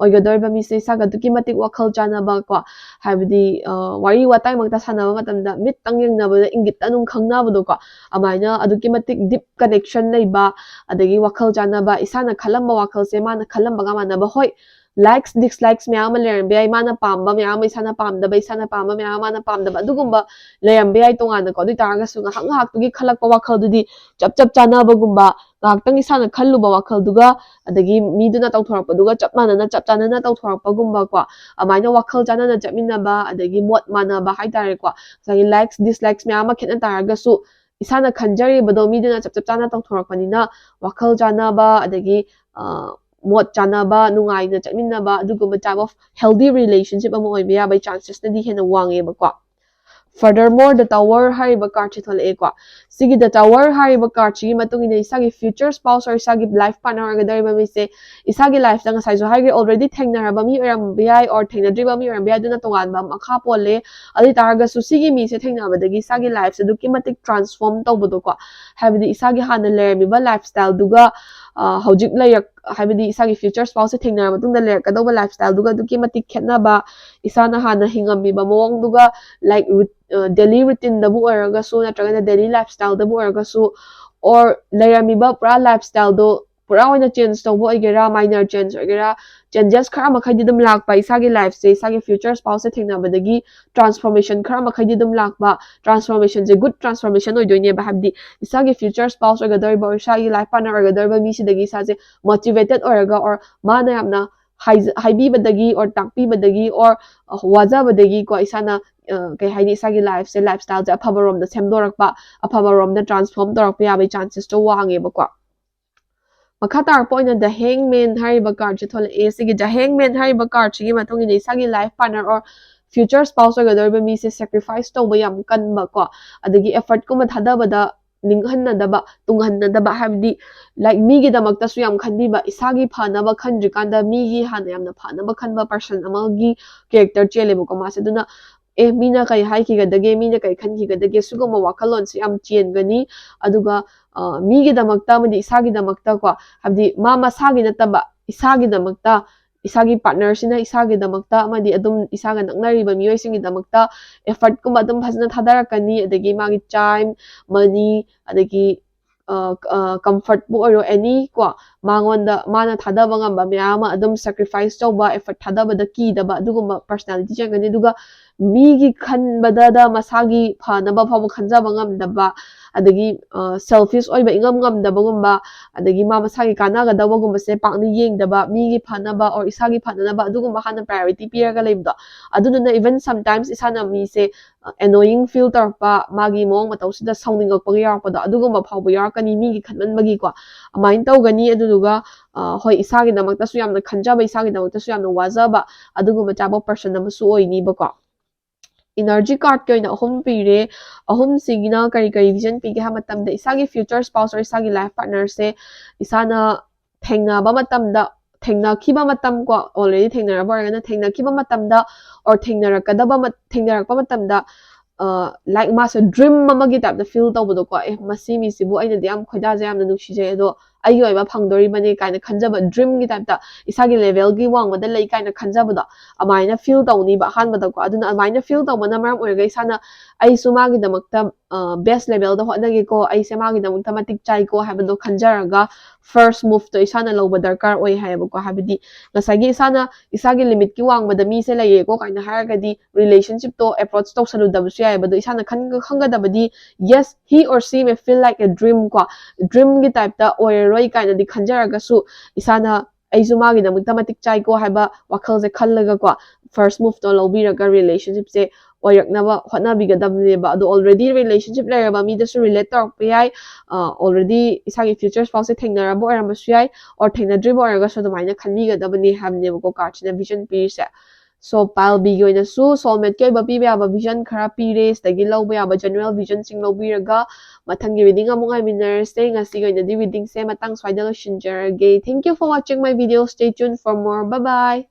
ꯑꯣꯏꯒꯗꯧꯔꯤꯕ ꯃꯤꯁꯦ ꯏꯁꯥꯒ ꯑꯗꯨꯛꯀꯤ ꯃꯇꯤꯛ ꯋꯥꯈꯜ ꯆꯥꯟꯅꯕ ꯀꯣ, ꯍꯥꯏꯕꯗꯤ, ꯑ, ꯋꯥꯔꯤ ꯋꯥꯇꯥꯏꯃꯛꯇ ꯁꯥꯟꯅꯕ ꯃꯇꯝꯗ ꯃꯤꯠꯇꯪ ꯌꯦꯡꯅꯕꯗ ꯏꯪꯒꯤꯠꯇ ꯑꯗꯨꯝ ꯈꯪꯅꯕꯗꯣꯀꯣ, ꯑꯗꯨꯃꯥꯏꯅ ꯑꯗꯨꯛꯀꯤ ꯃꯇꯤꯛ deep connection ꯂꯩꯕ, ꯑꯗꯒꯤ ꯋꯥꯈꯜ ꯆꯥꯟꯅꯕ, ꯏꯁꯥꯅ ꯈꯜꯂꯝꯕ ꯋꯥꯈꯜꯁꯦ ꯃꯥꯅ ꯈꯜꯂꯝꯕꯒ ꯃꯥꯟꯅꯕ, ꯍꯣꯏ, likes dislikes ꯃꯌꯥꯝ ꯑꯃ ꯂꯩꯔꯝꯕ ꯌꯥꯏ, ꯃꯥꯅ ꯄꯥꯝꯕ ꯃꯌꯥꯝ ꯑꯃ ꯏꯁꯥꯅ ꯄꯥꯝꯗꯕ, ꯏꯁꯥꯅ ꯄꯥꯝꯕ ꯃꯌꯥꯝ ꯑꯃ ꯃꯥꯅ ꯄꯥꯝꯗꯕ, ꯑꯗꯨꯒꯨꯝꯕ ꯂꯩꯔꯝꯕ ꯌꯥꯏ ꯇꯣꯉꯥꯟꯅꯀꯣ꯫ ꯑꯗꯨ ꯑꯣꯏ ꯇꯥꯔꯒꯁꯨ ꯉꯥꯏꯍꯥꯛ ꯉꯥꯏꯍꯥꯛꯇꯨꯒꯤ ꯈꯜꯂꯛꯄ ꯋꯥꯈꯜꯗꯨꯗꯤ ꯆꯞ ꯆꯞ ꯆꯥꯅꯕꯒꯨꯝꯕ, ꯉꯥꯏꯍꯥꯛꯇꯪ ꯏꯁꯥꯅ ꯈꯜꯂꯨꯕ ꯋꯥꯈꯜꯗꯨꯒ ꯑꯗꯒꯤ ꯃꯤꯗꯨꯅ ꯇꯧꯊꯣꯔꯛꯄꯗꯨꯒ ꯆꯞ ꯃꯥꯟꯅꯅ ꯆꯞ ꯆꯥꯟꯅꯅ ꯇꯧꯊꯣꯔꯛꯄꯒꯨꯝꯕꯀꯣ, ꯑꯗꯨꯃꯥꯏꯅ ꯋꯥꯈꯜ ꯆꯥꯟꯅꯅ ꯆꯠꯃꯤꯟꯅꯕ ꯑꯗꯒꯤ ꯃꯣꯠ ꯃꯥꯟꯅꯕ ꯍꯥꯏꯇꯥꯔꯦꯀꯣ꯫ ꯉꯁꯥꯏꯒꯤ likes dislikes ꯃꯌꯥꯝ ꯑꯃ ꯈꯦꯠꯅ ꯇꯥꯔꯒꯁꯨ ꯏꯁꯥꯅ ꯈꯟꯖꯔꯤꯕꯗꯣ ꯃꯤꯗꯨꯅ ꯆꯞ ꯆꯞ ꯆꯥꯅ ꯇꯧꯊꯣꯔꯛꯄꯅꯤꯅ ꯋꯥꯈꯜ ꯆꯥꯟꯅꯕ ꯑꯗꯒꯤ ꯃꯣꯠ ꯆꯥꯟꯅꯕ, ꯅꯨꯡꯉꯥꯏꯅ ꯆꯠꯃꯤꯟꯅꯕ, ꯑꯗꯨꯒꯨꯝꯕ type of healthy relationship ꯑꯃ ꯑꯣꯏꯕ ꯌꯥꯕꯒꯤ chances ꯅꯗꯤ ꯍꯦꯟꯅ ꯋꯥꯡꯉꯦꯕꯀꯣ꯫ Furthermore, the Tower ꯍꯥꯏꯔꯤꯕ card ꯁꯦ ꯊꯣꯛꯂꯛꯑꯦꯀꯣ꯫ ꯁꯤꯒꯤ the Tower ꯍꯥꯏꯔꯤꯕ card ꯁꯤꯒꯤ ꯃꯇꯨꯡ ꯏꯟꯅ ꯏꯁꯥꯒꯤ future spouse or ꯏꯁꯥꯒꯤ life partner ꯑꯣꯏꯒꯗꯧꯔꯤꯕ ꯃꯤꯁꯦ ꯏꯁꯥꯒꯤ life ꯇ ꯉꯁꯥꯏꯁꯨ ꯍꯥꯏꯈ꯭ꯔꯦ, already ꯊꯦꯡꯅꯔꯕ ꯃꯤ ꯑꯣꯏꯔꯝꯕ ꯌꯥꯏ or ꯊꯦꯡꯅꯗ꯭ꯔꯤꯕ ꯃꯤ ꯑꯣꯏꯔꯝꯕ ꯌꯥꯏ, ꯑꯗꯨꯅ ꯇꯣꯉꯥꯟꯕ ꯃꯈꯥ ꯄꯣꯜꯂꯦ꯫ ꯑꯗꯨ ꯑꯣꯏ ꯇꯥꯔꯒꯁꯨ ꯁꯤꯒꯤ ꯃꯤꯁꯦ ꯊꯦꯡꯅꯕꯗꯒꯤ ꯏꯁꯥꯒꯤ life ꯁꯦ ꯑꯗꯨꯛꯀꯤ ꯃꯇꯤꯛ transform ꯇꯧꯕꯗꯣꯀꯣ, ꯍꯥꯏꯕꯗꯤ ꯏꯁꯥꯒꯤ ꯍꯥꯟꯅ ꯂꯩꯔꯝꯃꯤꯕ lifestyle ꯗꯨꯒ ꯍꯧꯖꯤꯛ ꯂꯩꯔꯛ ꯍꯥꯏꯕꯗꯤ ꯏꯁꯥꯒꯤ future spouse ꯁꯦ ꯊꯦꯡꯅꯔ ꯃꯇꯨꯡꯗ ꯂꯩꯔꯛꯀꯗꯧꯕ lifestyle ꯗꯨꯒ ꯑꯗꯨꯛꯀꯤ ꯃꯇꯤꯛ ꯈꯦꯠꯅꯕ, ꯏꯁꯥꯅ ꯍꯥꯟꯅ ꯍꯤꯡꯉꯝꯃꯤꯕ ꯃꯑꯣꯡꯗꯨꯒ, like, daily routine ꯗꯕꯨ ꯑꯣꯏꯔꯒꯁꯨ ꯅꯠꯇ꯭ꯔꯒꯅ daily lifestyle ꯗꯕꯨ ꯑꯣꯏꯔꯒꯁꯨ, or ꯂꯩꯔꯝꯃꯤꯕ ꯄꯨꯔꯥ lifestyle ꯗꯣ ꯄꯨꯔꯥ ꯑꯣꯏꯅ change ꯇꯧꯕ ꯑꯣꯏꯒꯦꯔꯥ, minor change ꯑꯣꯏꯒꯦꯔꯥ, changes ꯈꯔ ꯃꯈꯩꯗꯤ ꯑꯗꯨꯝ ꯂꯥꯛꯄ, ꯏꯁꯥꯒꯤ life ꯁꯦ ꯏꯁꯥꯒꯤ future spouse ꯁꯦ ꯊꯦꯡꯅꯕꯗꯒꯤ transformation ꯈꯔ ꯃꯈꯩꯗꯤ ꯑꯗꯨꯝ ꯂꯥꯛꯄ, transformation ꯁꯦ good transformation ꯑꯣꯏꯗꯣꯏꯅꯦꯕ꯫ ꯍꯥꯏꯕꯗꯤ ꯏꯁꯥꯒꯤ future spouse ꯑꯣꯏꯒꯗꯧꯔꯤꯕ or ꯏꯁꯥꯒꯤ life partner ꯑꯣꯏꯒꯗꯧꯔꯤꯕ ꯃꯤꯁꯤꯗꯒꯤ ꯏꯁꯥꯁꯦ motivated ꯑꯣꯏꯔꯒ or ꯃꯥꯅ ꯌꯥꯝꯅ ꯍꯥꯏꯕꯤꯕꯗꯒꯤ or ꯇꯥꯛꯄꯤꯕꯗꯒꯤ or ꯋꯥꯖꯕꯗꯒꯤꯀꯣ ꯏꯁꯥꯅ ꯀꯩ ꯍꯥꯏꯅꯤ, ꯏꯁꯥꯒꯤ life ꯁꯦ, lifestyle ꯁꯦ ꯑꯐꯕꯔꯣꯝꯗ ꯁꯦꯝꯗꯣꯔꯛꯄ, ꯑꯐꯕꯔꯣꯝꯗ transform ꯇꯧꯔꯛꯄ ꯌꯥꯕꯒꯤ chances ꯇꯣ ꯋꯥꯡꯉꯦꯕꯀꯣ꯫ ꯃꯈꯥ ꯇꯥꯔꯛꯄ ꯑꯣꯏꯅ the Hangman ꯍꯥꯏꯔꯤꯕ card ꯁꯦ ꯊꯣꯛꯂꯛꯑꯦ꯫ ꯁꯤꯒꯤ the Hangman ꯍꯥꯏꯔꯤꯕ card ꯁꯤꯒꯤ ꯃꯇꯨꯡ ꯏꯟꯅ ꯏꯁꯥꯒꯤ life partner or future spouse ꯑꯣꯏꯒꯗꯧꯔꯤꯕ ꯃꯤꯁꯦ sacrifice ꯇꯧꯕ ꯌꯥꯝ ꯀꯟꯕ ꯀꯣ, ꯑꯗꯒꯤ effort ꯀꯨꯝꯕ ꯊꯥꯗꯕꯗ ꯅꯤꯡꯍꯟꯅꯗꯕ, ꯇꯨꯡꯍꯟꯅꯗꯕ, ꯍꯥꯏꯕꯗꯤ, like, ꯃꯤꯒꯤꯗꯃꯛꯇꯁꯨ ꯌꯥꯝ ꯈꯟꯕꯤꯕ, ꯏꯁꯥꯒꯤ ꯐꯅꯕ ꯈꯟꯗ꯭ꯔꯤꯀꯥꯟꯗ ꯃꯤꯒꯤ ꯍꯥꯟꯅ ꯌꯥꯝꯅ ꯐꯅꯕ ꯈꯟꯕ person ꯑꯃꯒꯤ character ꯆꯦꯜꯂꯦꯕꯀꯣ ꯃꯥꯁꯦ꯫ ꯑꯗꯨꯅ ꯑꯦ, ꯃꯤꯅ ꯀꯩ ꯍꯥꯏꯈꯤꯒꯗꯒꯦ, ꯃꯤꯅ ꯀꯩ ꯈꯟꯈꯤꯒꯗꯒꯦ, ꯁꯤꯒꯨꯝꯕ ꯋꯥꯈꯜꯂꯣꯟꯁꯦ ꯌꯥꯝ ꯆꯦꯟꯒꯅꯤ꯫ ꯑꯗꯨꯒ ꯃꯤꯒꯤꯗꯃꯛꯇ ꯑꯃꯗꯤ ꯏꯁꯥꯒꯤꯗꯃꯛꯇꯀꯣ, ꯍꯥꯏꯕꯗꯤ ꯃꯥ ꯃꯁꯥꯒꯤ ꯅꯠꯇꯕ ꯏꯁꯥꯒꯤꯗꯃꯛꯇ, ꯏꯁꯥꯒꯤ partner ꯁꯤꯅ ꯏꯁꯥꯒꯤꯗꯃꯛꯇ ꯑꯃꯗꯤ ꯑꯗꯨꯝ ꯏꯁꯥꯒ ꯅꯛꯅꯔꯤꯕ ꯃꯤꯑꯣꯏꯁꯤꯡꯒꯤꯗꯃꯛꯇ effort ꯀꯨꯝꯕ ꯑꯗꯨꯝ ꯐꯖꯅ ꯊꯥꯗꯔꯛꯀꯅꯤ꯫ ꯑꯗꯒꯤ ꯃꯥꯒꯤ time, money, ꯑꯗꯒꯤ comfortꯄꯨ ꯑꯣꯏꯔꯣ, any ꯀꯣ, ꯃꯉꯣꯟꯗ ꯃꯥꯅ ꯊꯥꯗꯕ ꯉꯝꯕ ꯃꯌꯥꯝ ꯑꯃ ꯑꯗꯨꯝ sacrifice ꯇꯧꯕ, effort ꯊꯥꯗꯕꯗ ꯀꯤꯗꯕ ꯑꯗꯨꯒꯨꯝꯕ personality ꯆꯦꯟꯒꯅꯤ꯫ ꯑꯗꯨꯒ ꯃꯤꯒꯤ ꯈꯟꯕꯗꯗ ꯃꯁꯥꯒꯤ ꯐꯅꯕ ꯐꯥꯎꯕ ꯈꯟꯖꯕ ꯉꯝꯗꯕ, ꯑꯗꯒꯤ selfish ꯑꯣꯏꯕ, ꯏꯉꯝ ꯉꯝꯗꯕꯒꯨꯝꯕ, ꯑꯗꯒꯤ ꯃꯥ ꯃꯁꯥꯒꯤ ꯀꯥꯟꯅꯒꯗꯕꯒꯨꯝꯕꯁꯦ ꯄꯥꯛꯅ ꯌꯦꯡꯗꯕ, ꯃꯤꯒꯤ ꯐꯅꯕ or ꯏꯁꯥꯒꯤ ꯐꯅꯅꯕ ꯑꯗꯨꯒꯨꯝꯕ ꯍꯥꯟꯅ priority ꯄꯤꯔꯒ ꯂꯩꯕꯗꯣ꯫ ꯑꯗꯨꯗꯨꯅ even sometimes ꯏꯁꯥꯅ ꯃꯤꯁꯦ annoying feel ꯇꯧꯔꯛꯄ, ꯃꯥꯒꯤ ꯃꯑꯣꯡ ꯃꯇꯧꯁꯤꯗ ꯁꯥꯎꯅꯤꯡꯉꯛꯄꯒ ꯌꯥꯎꯔꯛꯄꯗꯣ, ꯑꯗꯨꯒꯨꯝꯕ ꯐꯥꯎꯕ ꯌꯥꯎꯔꯛꯀꯅꯤ ꯃꯤꯒꯤ ꯈꯟꯃꯟꯕꯒꯤꯀꯣ꯫ ꯑꯗꯨꯃꯥꯏꯅ ꯇꯧꯒꯅꯤ꯫ ꯑꯗꯨꯗꯨꯒ ꯍꯣꯏ, ꯏꯁꯥꯒꯤꯗꯃꯛꯇꯁꯨ ꯌꯥꯝꯅ ꯈꯟꯖꯕ, ꯏꯁꯥꯒꯤꯗꯃꯛꯇꯁꯨ ꯌꯥꯝꯅ ꯋꯥꯖꯕ ꯑꯗꯨꯒꯨꯝꯕ type of person ꯑꯃꯁꯨ ꯑꯣꯏꯅꯤꯕꯀꯣ꯫ Energy cardꯀꯤ ꯑꯣꯏꯅ ꯑꯍꯨꯝ ꯄꯤꯔꯦ꯫ ꯑꯍꯨꯝꯁꯤꯒꯤꯅ ꯀꯔꯤ ꯀꯔꯤ vision ꯄꯤꯒꯦ ꯍꯥꯏꯕ ꯃꯇꯝꯗ, ꯏꯁꯥꯒꯤ future spouse or ꯏꯁꯥꯒꯤ life partnerꯁꯦ ꯏꯁꯥꯅ ꯊꯦꯡꯅꯕ ꯃꯇꯝꯗ, ꯊꯦꯡꯅꯈꯤꯕ ꯃꯇꯝ ꯀꯣ, already ꯊꯦꯡꯅꯔꯕ ꯑꯣꯏꯔꯒꯅ ꯊꯦꯡꯅꯈꯤꯕ ꯃꯇꯝꯗ or ꯊꯦꯡꯅꯔꯛꯀꯗꯕ ꯊꯦꯡꯅꯔꯛꯄ ꯃꯇꯝꯗ, like ꯃꯥꯁꯦ dream ꯑꯃꯒꯤ typeꯇ feel ꯇꯧꯕꯗꯣꯀꯣ꯫ ꯑꯦ, ꯃꯁꯤ ꯃꯤꯁꯤꯕꯨ ꯑꯩꯅꯗꯤ ꯌꯥꯝ ꯈꯣꯏꯗꯥꯖꯩ, ꯌꯥꯝꯅ ꯅꯨꯡꯁꯤꯖꯩ, ꯑꯗꯣ ꯑꯩꯒꯤ ꯑꯣꯏꯕ ꯐꯪꯗꯣꯔꯤꯕꯅꯤ ꯀꯥꯏꯅ ꯈꯟꯖꯕ, dreamꯒꯤ typeꯇ ꯏꯁꯥꯒꯤ levelꯒꯤ ꯋꯥꯡꯃꯗ ꯂꯩ ꯀꯥꯏꯅ ꯈꯟꯖꯕꯗꯣ, ꯑꯗꯨꯃꯥꯏꯅ feel ꯇꯧꯅꯤꯕ ꯑꯍꯥꯟꯕꯗꯀꯣ꯫ ꯑꯗꯨꯅ ꯑꯗꯨꯃꯥꯏꯅ feel ꯇꯧꯕꯅ ꯃꯔꯝ ꯑꯣꯏꯔꯒ ꯏꯁꯥꯅ ꯑꯩꯁꯨ ꯃꯥꯒꯤꯗꯃꯛꯇ best levelꯗ ꯍꯣꯠꯅꯒꯦꯀꯣ, ꯑꯩꯁꯦ ꯃꯥꯒꯤꯗꯃꯛꯇ ꯃꯇꯤꯛ ꯆꯥꯏꯀꯣ ꯍꯥꯏꯕꯗꯣ ꯈꯟꯖꯔꯒ first moveꯇꯣ ꯏꯁꯥꯅ ꯂꯧꯕ ꯗꯔꯀꯥꯔ ꯑꯣꯏ ꯍꯥꯏꯌꯦꯕꯀꯣ꯫ ꯍꯥꯏꯕꯗꯤ ꯉꯁꯥꯏꯒꯤ ꯏꯁꯥꯅ ꯏꯁꯥꯒꯤ limitꯀꯤ ꯋꯥꯡꯃꯗ ꯃꯤꯁꯦ ꯂꯩꯔꯦꯀꯣ ꯀꯥꯏꯅ ꯍꯥꯏꯔꯒꯗꯤ relationshipꯇꯣ approach ꯇꯧꯁꯜꯂꯨꯗꯕꯁꯨ ꯌꯥꯏꯑꯕ꯫ ꯑꯗꯣ ꯏꯁꯥꯅ ꯈꯟ-, ꯈꯪꯒꯗꯕꯗꯤ, yes, he or she may feel like a dream ꯀꯣ, dreamꯒꯤ typeꯇ ꯑꯣꯏꯔꯔꯣꯏ ꯀꯥꯏꯅꯗꯤ ꯈꯟꯖꯔꯒꯁꯨ, ꯏꯁꯥꯅ ꯑꯩꯁꯨ ꯃꯥꯒꯤꯗꯃꯛꯇ ꯃꯇꯤꯛ ꯆꯥꯏꯀꯣ ꯍꯥꯏꯕ ꯋꯥꯈꯜꯁꯦ ꯈꯜꯂꯒꯀꯣ, first moveꯇꯣ ꯂꯧꯕꯤꯔꯒ relationshipꯁꯦ ꯑꯣꯏꯔꯛꯅꯕ ꯍꯣꯠꯅꯕꯤꯒꯗꯕꯅꯦꯕ꯫ ꯑꯗꯣ already relationship ꯂꯩꯔꯕ ꯃꯤꯗꯁꯨ relate ꯇꯧꯔꯛꯄ ꯌꯥꯏ, already ꯏꯁꯥꯒꯤ future spouseꯁꯦ ꯊꯦꯡꯅꯔꯕ ꯑꯣꯏꯔꯝꯕꯁꯨ ꯌꯥꯏ, or ꯊꯦꯡꯅꯗ꯭ꯔꯤꯕ ꯑꯣꯏꯔꯒꯁꯨ ꯑꯗꯨꯃꯥꯏꯅ ꯈꯟꯕꯤꯒꯗꯕꯅꯤ ꯍꯥꯏꯕꯅꯦꯕꯀꯣ cardꯁꯤꯅ vision ꯄꯤꯔꯤꯁꯦ꯫ So, pile Bꯒꯤ ꯑꯣꯏꯅꯁꯨ soulmateꯀꯤ ꯑꯣꯏꯕ ꯄꯤꯕ ꯌꯥꯕ vision ꯈꯔ ꯄꯤꯔꯦ꯫ ꯁꯤꯗꯒꯤ ꯂꯧꯕ ꯌꯥꯕ general visionꯁꯤꯡ ꯂꯧꯕꯤꯔꯒ ꯃꯊꯪꯒꯤ reading ꯑꯃꯨꯛ ꯉꯥꯏꯃꯤꯟꯅꯔꯁꯦ꯫ ꯉꯁꯤꯒꯤ ꯑꯣꯏꯅꯗꯤ readingꯁꯦ ꯃꯇꯥꯡ ꯁ꯭ꯋꯥꯏꯗ ꯂꯣꯏꯁꯤꯟꯖꯔꯒꯦ꯫ Thank you for watching my video. Stay tuned for more. Bye bye.